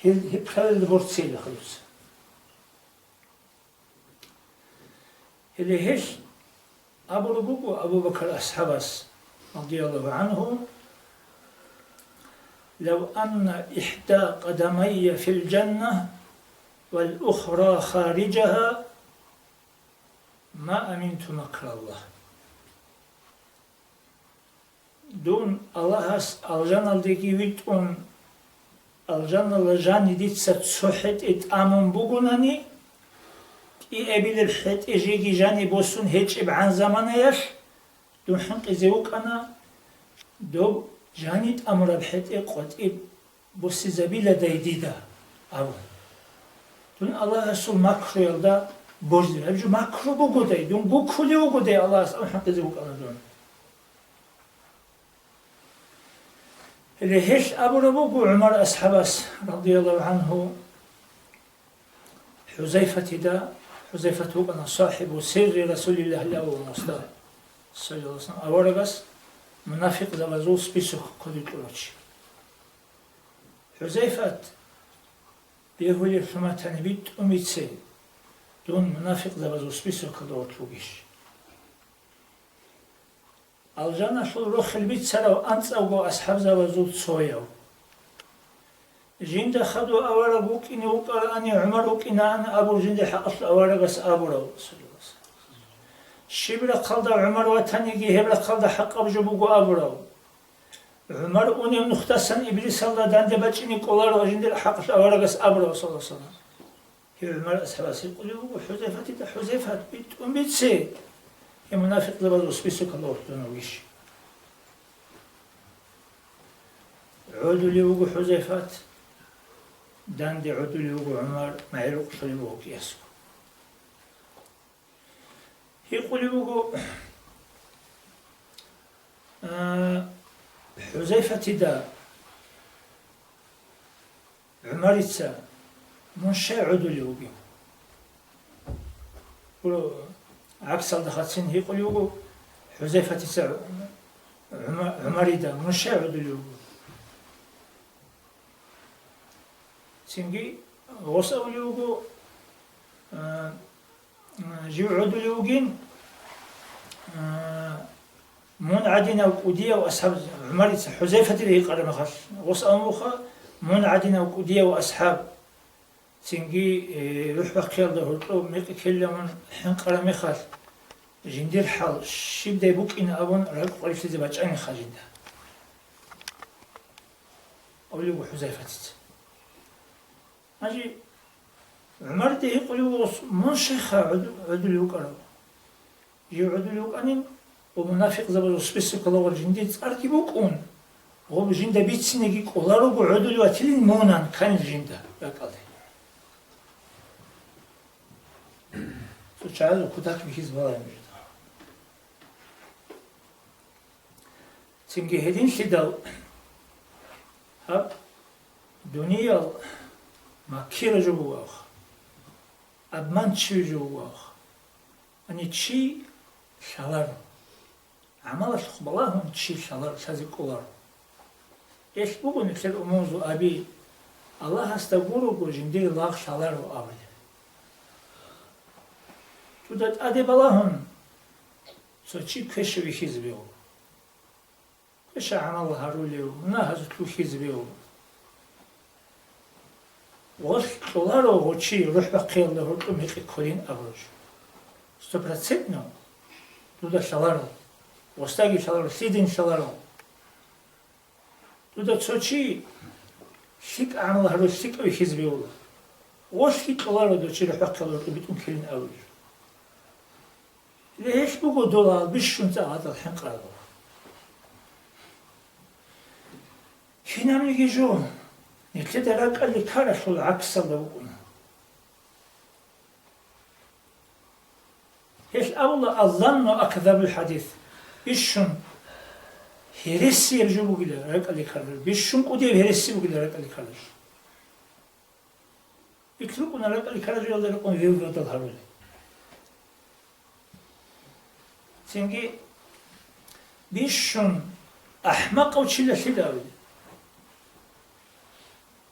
гьел, гьеб правилалда борцейилаха дуца. Гьеле гьелъ абулеб буго Абу Бакр асхӀабас, радияллагьу гӀангьу: لو أن إحدى قدمي في الجنة والأخرى خارجها ما أمنت مكر الله. Дун Аллагьас алжаналдеги витӀун, алжаналда жаниб дица цо хӀетӀе тӀамун бугонани, кӀиабилеб хӀетӀе жеги жаниб босун гьечӀебгӀан заманаялъ дун хӀинкъизе вукӀана, доб жаниб тӀамураб хӀетӀе къватӀиб босизабиладай дида, абун. Дун Аллагьасул макруялда борзила. Гьеб жо макру бугодай, дун гуккулев вугодай Аллагьас, абун хӀинкъизе вукӀана дун. Гьеле гьелъ абураб буго ГӀумар асхӀабас, радияллагьу гӀангьу, ХӀузайфатида, ХӀузайфат вукӀана сахӀибу сирри Расулиллагьил аввалин уста, саллаллагьу гӀалайгьи ва саллам, аварагас мунафикъзабазул список кодекьулев чи. ХӀузайфат, бегьулеб лъун батани битӀун бице, дун мунафикъзабазул списокалда гъорлъ вугищ? Алжаналъул рохел бицарав анцӀавго асхӀабзабазул цояв. Жинда хадув авараг вукӀине вукӀараани, ГӀумар вукӀинаан абур жиндир хӀакъалъулъ аварагас абурав. Щиб рахъалда ГӀумар ватаниги, гьеб рахъалда хӀакъаб жо буго абурав. ГӀумар унев нухдасан Иблисалда данде бачӀине кӀоларо жиндир хӀакъалъ аварагас абурав, саллаллагьу гӀалайгьи ва саллам. Гьев ГӀумар асхӀабас гьикъулев вуго ХӀузайфатида: ХӀузайфат, битӀун бице, гьев мунафикъзабазул списокалда гъорлъ вугищ? ГӀодулев вуго ХӀузайфат, данде гӀодулев вуго ГӀумар, магӀирукълъулев вуго кӀиясго. Гьикъулев вуго, а, ХӀузайфатида ГӀумарица: «Мун щай гӀодулев вугев?» Гьуро, гӀаксалда хадцин гьикъулев вуго ХӀузайфатица ГӀума-, ГӀумарида, мун щай гӀодулев вуго? Цинги гъос абулев вуго, а, а, жив гӀодулев вугин, а, мун гӀадинав кӀудияв асхӀаб, ГӀумарица ХӀузайфатида гьикъараб мехалъ, гъос абун буха, мун гӀадинав кӀудияв асхӀаб, цинги, э, рухӀ бахъиялда гьоркьоб мекъи ккелилан мун хӀинкъараб мехалъ, жиндир хӀал щибдай букӀин абун ракӀ къварилъизе бачӀаниха жинда, абулеб буго ХӀузайфатица. Гьанже ГӀумарде гьикъулев вуго, мун щайха гӀуд-, гӀодулев вукӀарав? Жив гӀодулев вукӀанин, ва мунафикъзабазул списокалда жиндир цӀарги букӀун, гъоб жинда бицинеги кӀоларого гӀодулев ватилин мунан канил жинда ракӀалде. Цо чагӀазул кутакалъ бихьизе балагьун жинда. Цинги гьединлъидал гьаб дуниял маккира жо бугоха, обманчивый жо бугоха. Гьаниб чи лъаларо. ГӀамалалъухъ балагьун чи лъаларо, лъазе кӀоларо. Гьелъ буго нилъер умумузул аби, Аллагьасда гурого жиндир лагъ лъаларо абулеб. Дуда тӀаде балагьун, цо чи квеша вихьизе бегьула. Квеша гӀамал гьарулев, мунагьазулъ вихьизе бегьула. Гъолъ кьоларо гъо чи рухӀ бахъиялда гьоркьоб мекъи кколин абураб жо. Стопроцентно дуда лъаларо, гъосдаги лъаларо, лъидин лъаларо. Дуда цо чи лъикӀ гӀамал гьарулев лъикӀав вихьизе бегьула. Гъолъги кьоларо дов чи рухӀ бахъиялда гьоркьоб битӀун ккелин абураб жо. Гьелъ буго дола бищун цӀакъ гьадал хӀинкъарал. Кинабниги жо, нилъеда ракӀалде ккаралъул гӀаксалда букӀуна. Гьелъ абула: «Аззанну акзабул хӀадис», бищун гьересияб жо бугила ракӀалде ккаралъул, бищун кӀудияб гьереси бугила ракӀалде ккаралъул. Ит рукӀуна ракӀалде ккараб жоялда рекъон вевгӀадал гьарулел. Цинги бищун ахӀмакъав чилалъидал,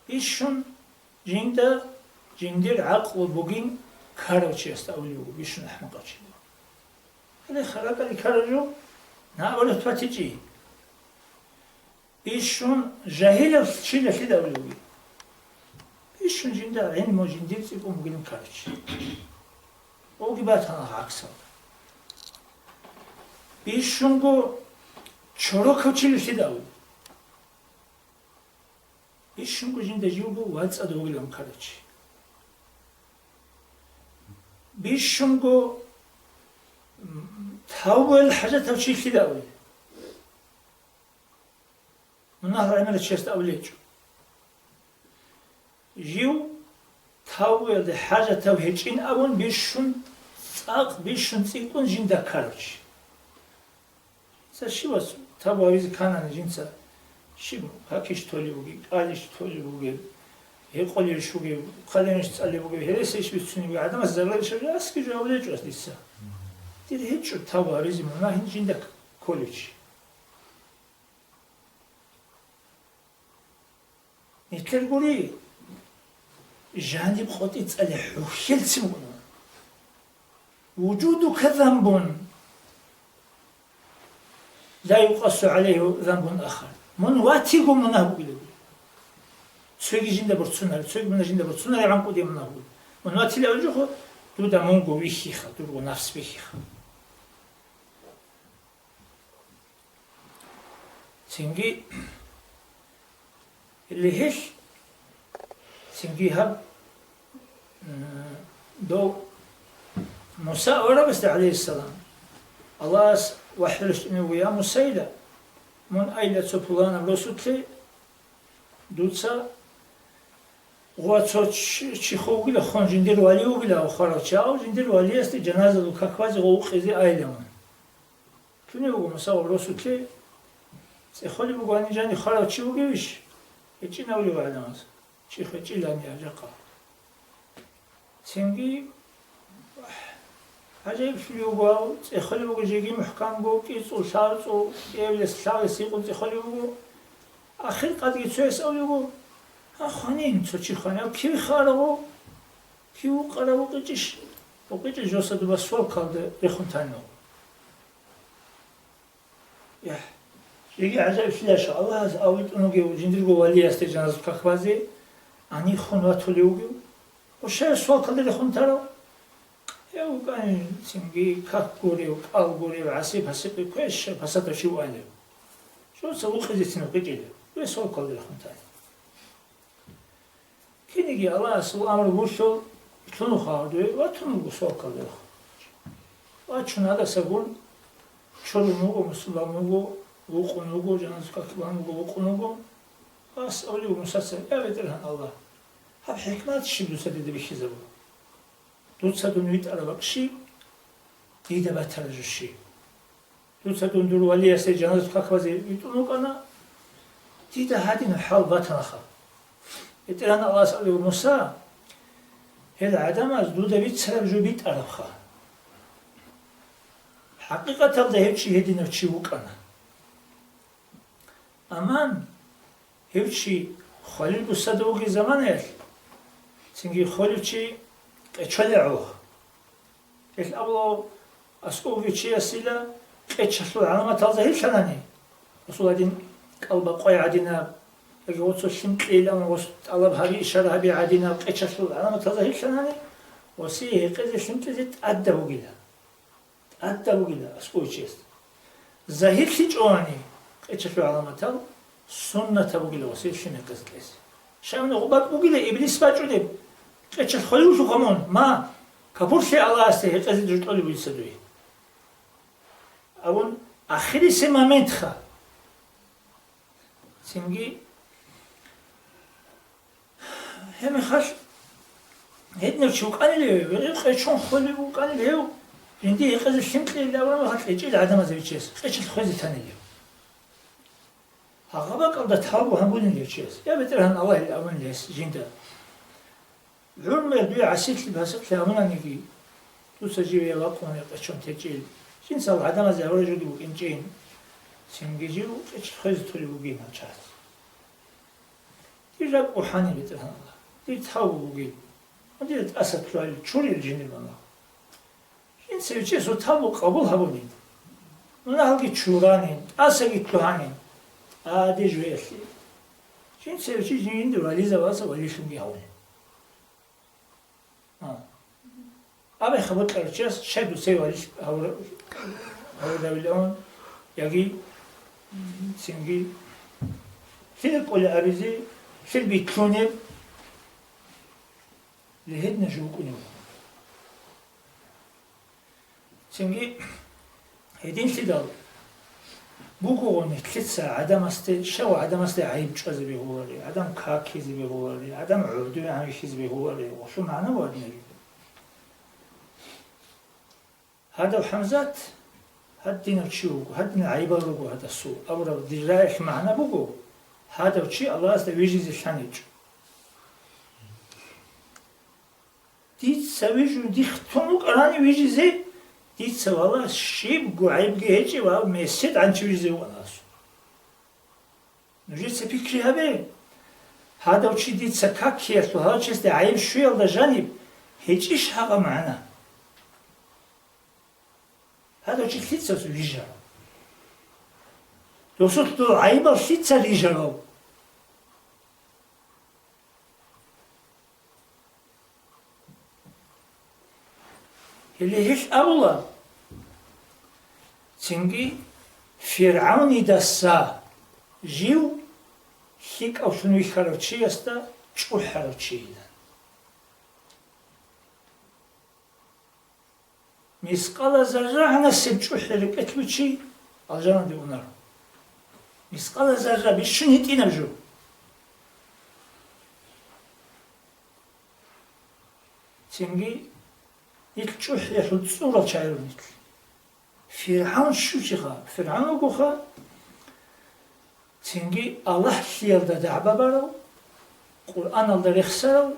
бищун жинда жиндир гӀакълу бугин ккарав чиясда абулеб буго, бищун ахӀмакъав чиясда. Гьале ракӀалде ккараб жо, наоборот, батичӀи. Бищун жагьилав чилалъидал вугин. Бищун жинда гӀилму жиндир цӀикӀкӀун бугилан ккарав чи. Оги батана гӀаксал. Бищунго чорокав чилалъидал вугин. Бищунго жинда живго вацӀцӀад вугилан ккарав чи. Бищунго, м, тавбуялъ хӀажатав чилалъидал вугин. Мунагь гӀемерав чиясда абулеб гьечӀо. Жив тавбуялде хӀажатав гьечӀин абун бищун цӀакъ, бищун цӀикӀкӀун жинда ккарав чи. Жинца щивас тавбу гьабизе кканани, жинца щиб гьакищ толеб бугеб, кӀалищ толеб бугеб, гьекъолейищ бугеб, хъалебищ цӀалеб бугеб, гьересейищ бицунеб бугеб, гӀадамас заралищ гьабизе, аскӀи жо гьабулеб гьечӀо гьес дица. Дир гьечӀо тавбу гьабизе, мунагьин жинда кколев чи. Нилъер гури, жаниб къотӀи цӀале хӀухьелцин вугӀун. Вужудука занбун, ла юкъасу гӀалайгьи занбун ахар. Мун ватиго мунагь бугилан. Цоги жинда борцунареб, цоги мунагь жинда борцунареб гӀанкӀуде мунагь буго. Мун ватилев жо хо, дуда мунго вихьиха, дурго нафс вихьиха. Цинги, лигьилъ, цинги гьаб, м, дов Муса аварагасда, гӀалайгьиссалам, Аллагьас вахӀю рещтӀунев вуго: «Я Мусайила, мун айила цо пуланаб росулъе, дуца гъо цо чи-, чи хо вугила, хон жиндир вали вугила, хварав чи, жиндир валиясде жаназаялъул как базе гъо укъизе айила мун». Лъунев вуго Муса аварагасул росулъе, цӀехолеб буго гьаниб жаниб хварав чи вугевищ? ГьечӀин абулеб гӀадамаз, чи гьечӀилан я жакъа. Цинги, ГӀажаиблъулев вуго, цӀехолев вуго жеги мухӀканго, кӀицӀул, лъабцӀул, кӀиабилес, лъабилес гьикъун цӀехолев вуго. Ахир къадги цояс абулев вуго: «Гьа, хванин, цо чи хванин, гьав кив хварав, кив вукъарав вукъичӀищ, вукъичӀищ, жоса дуба свалкалда рехун тани». ЯхӀ, жеги гӀажаиблъилаша, Аллагьас авитӀун вугев жиндирго валиясде жаназа как базе, гьанив хун ватулев вугев, ва щай свалкалда рехун тарав? Гьев вукӀанин цинги как гурев, кӀал гурев, гӀасиб-гьасиб квеш пасатав чи вугӀанев. Жоца вукъизецин вукъичӀила, вес свалкалда рехун тани. Кинеги Аллагьасул амру гурелъул, лъун вуго гьав дуе, ватун вуго свалкалда. Вачун гьадасагун чурун вуго, мусулман вуго, вукъун вуго, жаназа как бан вуго, вукъун вуго. Вас абулев Мусаца: «Я БетӀергьан Аллагь, гьаб хӀикмат щиб дуца дида бихьизабула? Дуца дун витӀараб бакӀ щиб, дида батараб жо щиб? Дуца дун дур валиясе жаназа как базе витӀун вукӀана, дида гьадин хӀал батанаха». БетӀергьан Аллагьас абулев: «Муса, гьел гӀадамаз дуда бицараб жо битӀарабха». ХӀакъикъаталда гьев чи гьединав чи вукӀана. Амма гьев чи хвалил буссада вугеб заманаялъ, цинги хвалив чи къечолев гӀо. Гьелъ абула, аскӀовги чиясила къечалъул гӀаламатал загьирлъанани, гъосул гьадин кӀал бакъвай гӀадинаб, яги гъоцо лъим кьейилан гъос тӀалаб гьаби, ишара гьаби гӀадинаб къечалъул гӀаламатал загьирлъанани, гъосие гьекъезе лъим кьезе тӀадаб бугила. ТӀадаб бугила аскӀовчиясда. ЗагьирлъичӀони къечалъул гӀаламатал суннатаб бугила ва сихӀлъи мекъизе кьезе. Щайгуна гъуб бакӀ бугила Иблис бачӀунеб, къечалъ хвалилъулха мун, ма, капурлъи Аллагьасде гьекъезе жо тӀолеб бугеца дуе. Абун ахирисеб моментха. Цинги Гьеб мехалъ гьединав чи вукӀанилев, гьев къечон хвалев вукӀанилев, жинди гьекъезе лъим кьейилан абураб мехалъ кьечӀел гӀадамазе вичес къечалъ хвезе танилев. Гьагъа бакӀалда тавбу гьабунилев чияс, я БетӀергьан Аллагьил абунилес жинда. ГӀумер дуе гӀасилъи-пасихълъи гьабунаниги, дуца живе вакъун къечон течӀел, жинцал гӀадамазе гьабураб жоги букӀинчӀин, цинги жив къечалъ хвезе толев вугин гьав чияс. Дир ракӀ бухӀани, БетӀергьан Аллагь, дир тавбу бугин. Дир тӀаса лъугьанин, чурин жиндир мунагь. Жинца вичесул тавбу къабул гьабунин. Мунагьалги чуранин, тӀасаги лъугьанин. ТӀаде жуялъе. Жинца вичи жиндир вализабазда валилъунги гьавунин. А. Абе хабар кьарав чияс щай дуцай валилъ гьавура-, гьавуравилан, яги цинги лъил кӀолеб абизе, лъил битлъунеб легьедна жо букӀунеб. Цинги гьединлъидал бугогъун нилъеца гӀадамасде, щав гӀадамасде гӀайиб чӀвазе бегьулари, гӀадам какизе бегьулари, гӀадам гӀодовегӀан вихьизе бегьулари, гъолъул магӀна ваднили. Гьадав ХӀамзат гьадинав чи вуго, гьадинал гӀайибал руго гьадасул, абураб дир раялъ магӀна буго, гьадав чи Аллагьасда вижизе лъаничӀо. Дица вижун дихъ тун вукӀарани вижизе, дица вала щибго гӀайибги гьечӀеб ва месед гӀанчи вижизе вукӀана асул. Нужеца пикри гьабе, гьадав чи дица какиялъул гьав чиясде гӀайиб щуялда жаниб гьечӀищ гьагъа магӀна? Гьадав чи лъица вижарав? Досулъ дол гӀайибал лъица рижарав? Гьеле гьелъ абула, цинги ФиргӀавнидаса жив лъикӀавлъун вихьарав чиясда чӀухӀарав чийилан. Мискъала зарра гӀанасеб чӀухӀи рекӀелъ чи алжанаде унаро. Мискъала зарра бищун гьитӀинаб жо. Цинги нилъ чӀухӀиялъул цӀурал чагӀи руго нилъ. ФиргӀавн щучиха? ФиргӀавн вугоха, цинги Аллагьлъиялда дагӀба барав, Къуръаналда рехсарав,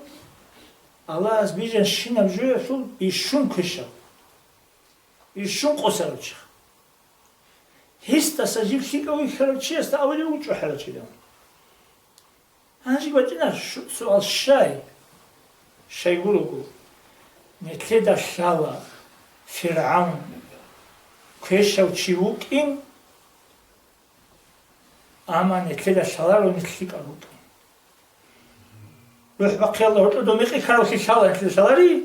Аллагьас бижанщинаб жоялъул бищун квешав. Ишшун къосарав чи. Гьесдаса жив лъикӀав вихьарав чиясда аварив вуго чӀухӀарав чи. Гьанже бачӀина шу-, суал щай? Щай гурого, нилъеда лъала ФиргӀавн квешав чи вукӀин, амма нилъеда лъаларо нилъ лъикӀал рукӀин. РухӀ бахъиялда гьоркьоб дов мекъи ккаравлъи лъала нилъеда лъалари?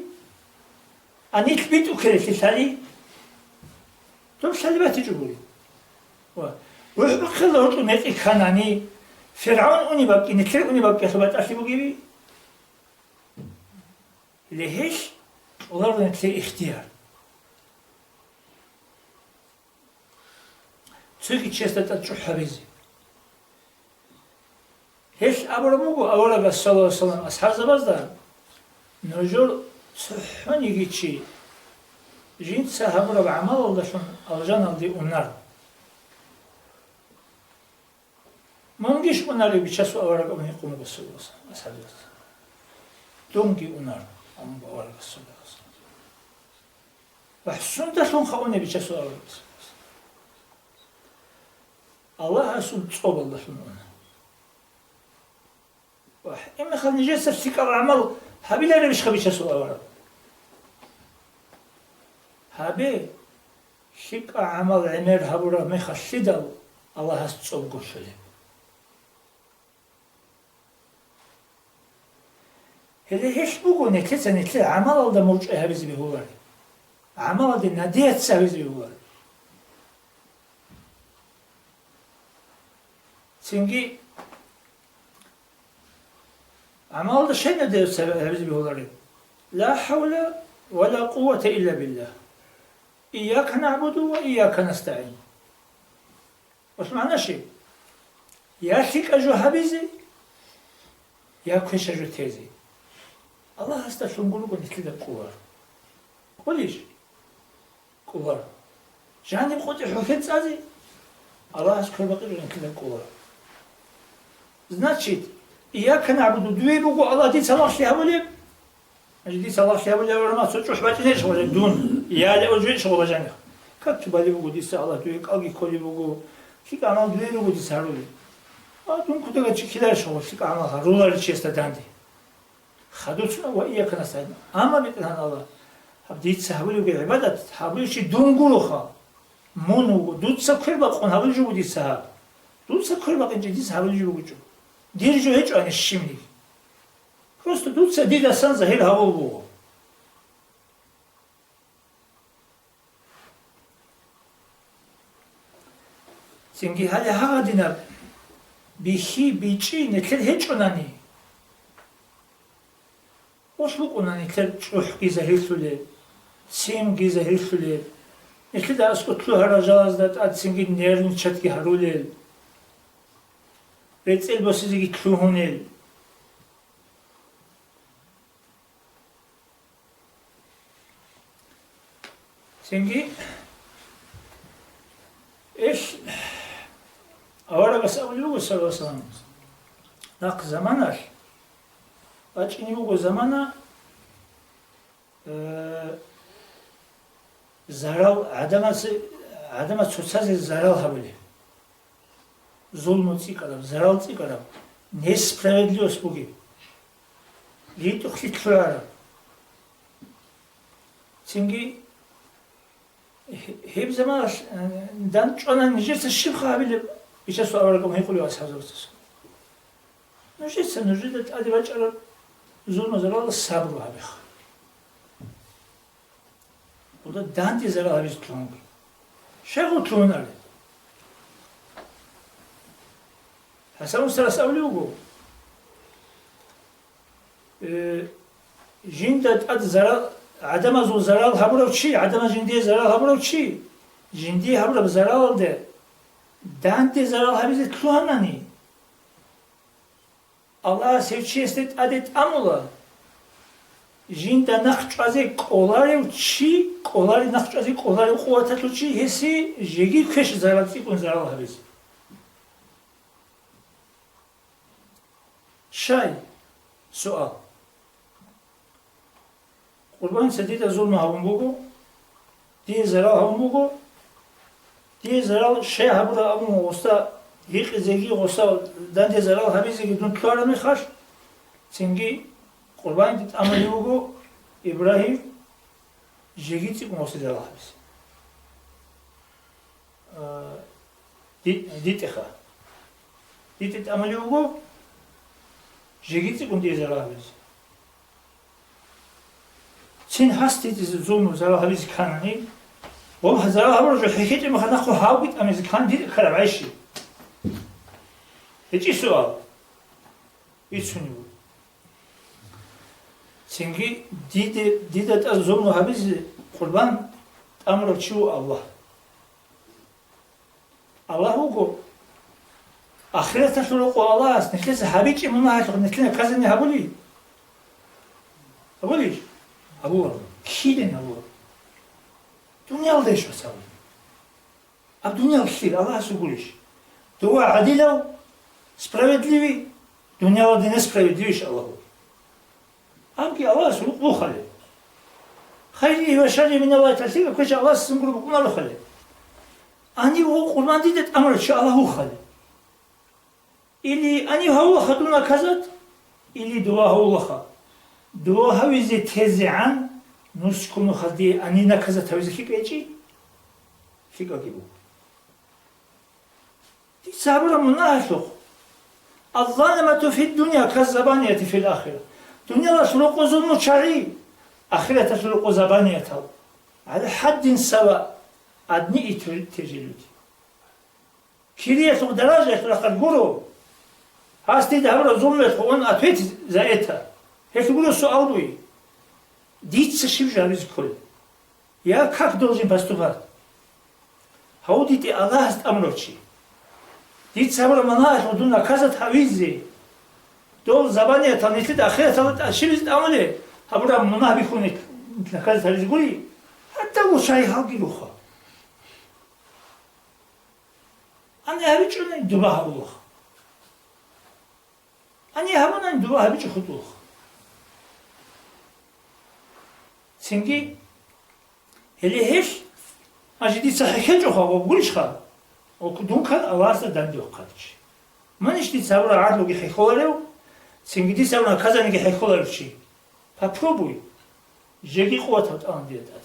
А нилъ битӀухъелелъи лъали? Доб лъали батичӀо гури. Ва РухӀ бахъиялда гьоркьоб мекъи кканани, ФиргӀавн унеб бакӀги, нилъер унеб бакӀги батӀалъи бугеби? Гьеле гьелъ кьоларо нилъер ихтияр. Цоги чиясда тӀад чӀухӀ гьабизе. Гьелъ абураб буго аварагас, саллаллагьу гӀалайгьи вассалам, асхӀабзабазда: «Нужер цохӀониги чи жинца гьабураб гӀамалалдалъун алжаналде унар». Мунгищ унарев, бичасул авараг абун гьикъун буго, саллаллагьу гӀалайгьи вассалам, асхӀабзабаз. Дунги унар, абун буго аварагас, саллаллагьу гӀалайгьи вассалам. Ва сундалъунха унеб, бичасул аварагас? Аллагьасул цӀобалдалъун уна. Ва гьебмехалъ нижеца лъикӀал гӀамал гьабиларебищха, бичасул авараг? Гьабе, лъикӀал гӀамал гӀемер гьабураб мехалъидал Аллагьас цӀоб гурхӀулеб. Гьеле гьелъ буго нилъеца нилъер гӀамалалда мурчӀи гьабизе бегьулари, гӀамалалде надеяться гьабизе бегьулари. Цинги гӀамалалда щай надеяться гьабизе бегьулари? Ла хӀавла ва ла къуввата илла биллагь. Ийяка нагӀбуду ва ийяка настагӀин. Гьелъул магӀна щиб? Я лъикӀа жо гьабизе, я квеша жо тезе. Аллагьасдалъун гуро нилъеда кӀолар. КӀолищ? КӀолар. Жаниб къотӀи хӀухьел цӀазе, Аллагьас квербакъи жо нилъеда кӀолар. Значит, ийяка нагӀбуду, дуе буго Аллагь дица лагълъи гьабулеб? Дица лагълъи гьабулев гьарма цо чӀухӀ бачӀинейищ гъолеб дун? Я ле ожейищ гъоба жаних? Как чи балеб буго дица Аллагь дуе кӀалги кколеб буго, лъикӀ гӀамал дуе руго дица гьарулеб. А дун кутакачи ккеларищ гъо лъикӀ гӀамал гьаруларел чиясда данде? Хадуцун ва ийяка настагӀин. Амма, БетӀергьан Аллагь, гьаб дица гьабулебги гӀибадат, гьабулев чи дун гуроха. Мун вуго, дуца квер бакъун гьабулеб жо буго дица гьаб. Дуца квер бакъинчӀеб дица гьабулеб жо бугечӀо. Дир жо гьечӀо гьанир щибниги. Просто дуца дидасан загьир гьабул буго. Цинги гьале гьагъадинаб бихьи-бичӀчӀи нилъер гьечӀонани, гъолъ букӀуна нилъер чӀухӀги загьирлъулел, ццинги загьирлъулел, нилъеда аскӀор лъугьарал жалазда тӀад цинги нервничатги гьарулел, рецӀел босизеги лъугьунел. Цинги ил аварагас абулеб буго, саллаллагьу гӀалайгьи вассалам, нахъ заманалъ, бачӀине буго замана, э, зарал гӀадамасе, гӀадамаз цоцазе зарал гьабулеб. Зулму цӀикӀкӀараб, зарал цӀикӀкӀараб, несправедливость бугеб, ритӀухълъи лъугӀараб. Цинги гьеб заманалъ, э, дандчӀванани нижеца щибха гьабилеб? Бичасул аварагас гьикъулев асхӀабзабацас. Нужеца нужеда тӀаде бачӀараб зулму-заралда сабру гьабеха. Гьелда данде зарал гьабизе лъугьунги. Щай гъо лъугьунареб? ХӀасан устарас абулеб буго, э, жинда тӀад зарал, гӀадамазул зарал гьабурав чи, гӀадамаз жиндие зарал гьабурав чи, жиндие гьабураб заралалде данде зарал гьабизе лъугьанани, Аллагьас гьев чиясде тӀаде тӀамула, жинда нахъ чӀвазе кӀоларев чи, кӀоларев, нахъ чӀвазе кӀоларев къуваталъул чи, гьесие жеги квеш зарал цӀикӀкӀун зарал гьабизе. Щай? Суал. Къурбаница дида зулму гьабун буго, Дие зарал гьабун буго, дие зарал щай гьабураб абун гъоса гьикъизеги, гъоса данде зарал гьабизеги дун лъугьараб мехалъ, цинги къурбаниде тӀамулев вуго Ибрагьим жеги цӀикӀкӀун гъосе зарал гьабизе. А, ди-, дитӀеха. ДитӀе тӀамулев вуго жеги цӀикӀкӀун дие зарал гьабизе. Цин гьас дитӀизе зулму зарал гьабизе кканани, ва гьазарал гьабураб жо хӀехьечӀеб мехалъ нахъо гьавги тӀамизе ккан дитӀ ккараб гӀайщи? ГьечӀищ суал? Бицунеб буго. Цинги диде, дида тӀад зулму гьабизе къурбан тӀамурав чи вуго Аллагь. Аллагь вуго, ахираталъул рокъов Аллагьас нилъеца гьабичӀеб мунагьалъухъ нилъее наказание гьабулей? Гьабулищ? Гьабула. Килин гьабула? Дуниялдайищ вацал? Аб дуниял лъил Аллагьас вугулищ? Дова гӀадилав, справедливый, дуниялалде несправедливыйищ Аллагь вугев? Гьабги Аллагьас рукъ вухалеб. Хайригьи ва шарригьи миналлагьи таъсир квеша Аллагьас цин гуро букӀунарухъалеб. Гьанив гъов къурбан диде тӀамурав чи Аллагь вухалеб. Или гьанив гьавулаха дун наказат, или дова гьавулаха. Дова гьавизе тезегӀан нусго нухалде гьанив наказат гьавизе лъикӀ гьечӀищ? ЛъикӀаги буго. Дица гьабураб мунагьалъухъ, «Аззаламату фид-дунья каззабанияти фил-ахира». Дуниялалъул рокъо зулмучагӀи, ахираталъул рокъо забаниятал, гӀала хӀаддин сава, адни и те-, те жо ругел. Кириялъухъ, даражаялъухъ рахъал гуро, гьас дида гьабураб зулмуялъухъ ун ответить за это. Гьелъ гуро суал буй: дица щиб жо гьабизе кколеб? Я как должен поступать? Гьав дитӀе Аллагьас тӀамурав чи. Дица гьабураб мунагьалъухъ дун наказат гьавизе, дол забаниятал нилъеда ахираталда тӀад щибизе тӀамулеб, гьабураб мунагь бихьун наказат гьабизе гури, гьадаб гъочай гьалги руха. Гьаниб гьабичӀони дуба гьабулаха. Гьаниб гьабунани дуба гьабичӀо хутӀулаха. Цинги, гьеле гьелъ, гьанже дица хӀехьечӀоха ва гурищха, ва дун ккан Аллагьасда данде вахъарав чи. Мунищ дица гьабураб гӀадлуги хӀехьоларев, цинги дица гьабураб наказаниеги хӀехьоларев чи? Попробуй, жеги къуватав тӀалан дие тӀад.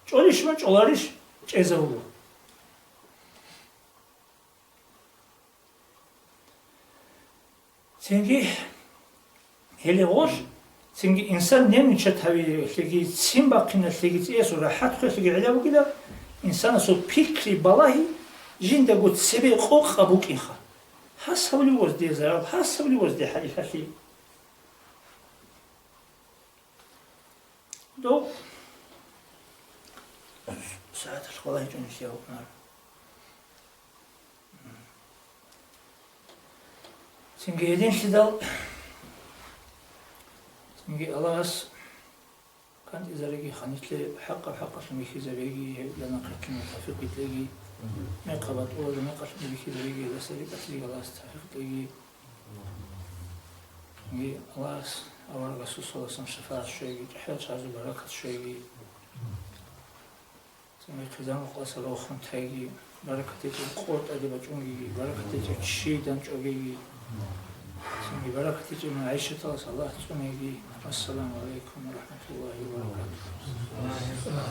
ЧӀолищ мун, чӀоларищ, чӀезавула. Цинги гьеле гъолъ, цинги инсан нервничать гьавиялъеги, ццин бахъиналъеги, цӀиясул рахӀат хвелъеги гӀелаб бугила, инсанасул пикри балагьи жиндаго цебе къокъаб букӀинха. Гьас гьавулев ваз дие зарал, гьас гьавулев ваз дие хӀалихьалъи. Дов сагӀаталъ хвалахӀичӀони лъегӀукъунар. Цинги гьединлъидал, цинги Аллагьас кантӀизареги, ханилъе хӀакъаб хӀакъалъун бихьизареги, гьеб нахъе ккезе тавфикъ кьеги, мекъаб батӀулазда мекъалъун бихьизареги, гьелдаса рикӀкӀалъиги Аллагьас тавфикъ кьеги. Цинги Аллагьас аварагасул саллаллагьу гӀалайгьи ва саллам шафагӀат щвеги, чӀахӀиял чагӀазул баракат щвеги. Цинги хъизан-рокъоса рохун тайги, баракат гьечӀеб къо тӀаде бачӀунгеги, баракат гьечӀеб чидан чӀогеги. Цинги баракат гьечӀеб магӀишаталъ Аллагь цӀунеги. Ассаламу гӀалайкум ва рахӀматуллагьи ва баракатугьу.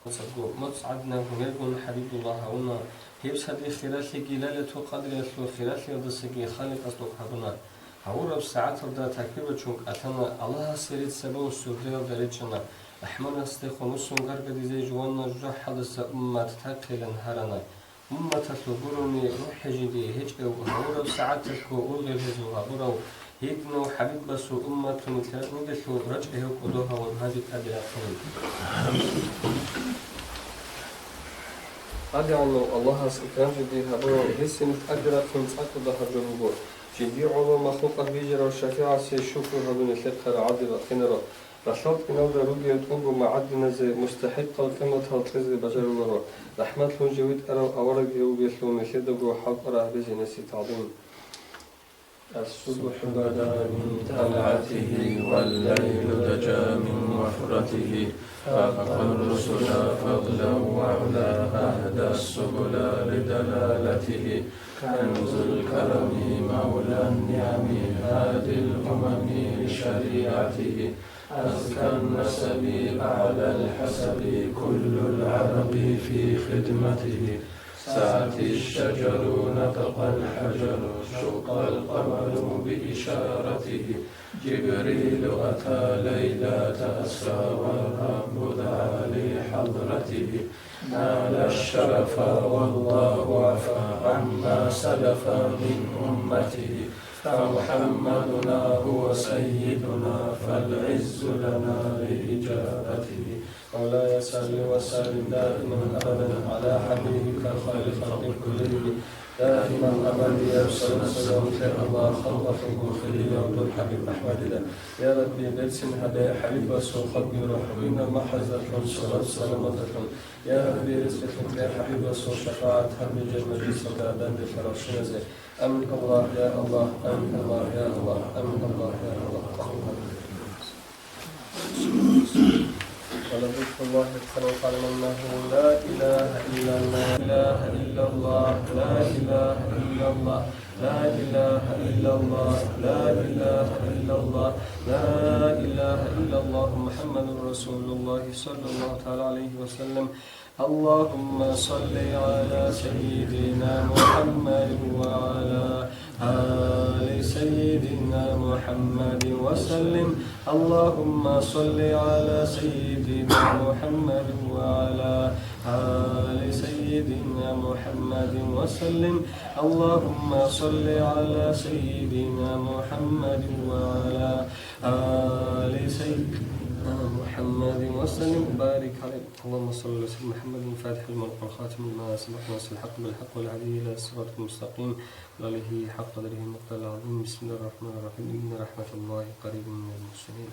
МоцӀадго, МоцӀгӀадинаб гьумергун ХӀабибуллагь гьавуна, гьеб саби хиралъиги Лайлатул Къадриялъул хиралъиялдасаги Халикъас тӀокӀ гьабуна. Гьавураб сагӀаталда такбир бачун кӀалъана, Аллагьасе рецц-сабун сордоялда речӀчӀана, РахӀманасдехун вуссун гаргадизе жуванна жужахӀалдаса уммат тахъилан гьарана. Умматалъул гурони рухӀ жиндие гьечӀев гьавураб сагӀаталъго ургъел гьезул гьабурав гьединав ХӀабибасул умматалъул ракӀ гьев кӀодо гьавун гьаби тӀаде рахъун. ТӀадегӀанав Аллагьас икрам жиндие гьабурав гьесие нилъ тӀаде рахъун цӀакъ кӀодо гьабураб буго, жиндие гӀоло махлукъат бижарав ШафигӀасе шукру гьабуни нилъехъа рагӀаде бахъинаро. Ралъдал къиналда ругел тӀубу магӀадиназе мустахӀикъал къиматал кьезе бажаруларо, рахӀматлъун жив витӀарав аварагги вугелъул нилъедаго хӀалтӀараб гьабизе нилъее тагӀзим. الصبح بدا من طلعته والليل دجا من وفرته، فاق الرسل فضلا وعلا، أهدى السبل لدلالته، كنز الكرم مولى النعم، هادي الأمم لشريعته، أزكى النسب أعلى الحسب، كل العرب في خدمته، سعت الشجر نطق الحجر، شق القمر بإشارته، جبريل أتى ليلة أسرى والرب دعا لحضرته، نال الشرف والله عفا عما سلف من أمته، فمحمدنا هو سيدنا فالعز لنا بإجابته. مولاي صل وسلم دائما أبدا على حبيبك خير خلق كلهم، دائما أبدا يا صل وسلم على الله خلق خلق خليل عبد الحبيب أحمد. يا ربي، берцин гьабе хӀабибасул халкъ рухӀ, вина махӀазатлъун, салат-саламаталъун. Я Рабби, ризкъи лъугьа хӀабибасул шафагӀат гьаб нижер мажлисалда данделъарал щуназе. Амин, Аллагь, я Аллагь, амин, Аллагь, я Аллагь, амин, Аллагь, я Аллагь. ولذكر الله أكبر، واعلم أنه لا إله إلا الله، لا إله إلا الله، لا إله إلا الله. لا إله إلا الله، لا إله إلا الله، لا إله إلا الله، محمد رسول الله صلى الله تعالى عليه وسلم. اللهم صل على سيدنا محمد وعلى آل سيدنا محمد وسلم. اللهم صل على سيدنا محمد وعلى آل سيدنا محمد وسلم. اللهم صل على سيدنا محمد وعلى آل سيدنا محمد وسلم. بارك عليه. اللهم صل على سيدنا محمد الفاتح لما أغلق والخاتم لما سبق ناصر الحق بالحق والهادي إلى صراطك المستقيم وعلى آله حق قدره ومقداره العظيم. بسم الله الرحمن الرحيم. إن رحمة الله قريب من المحسنين.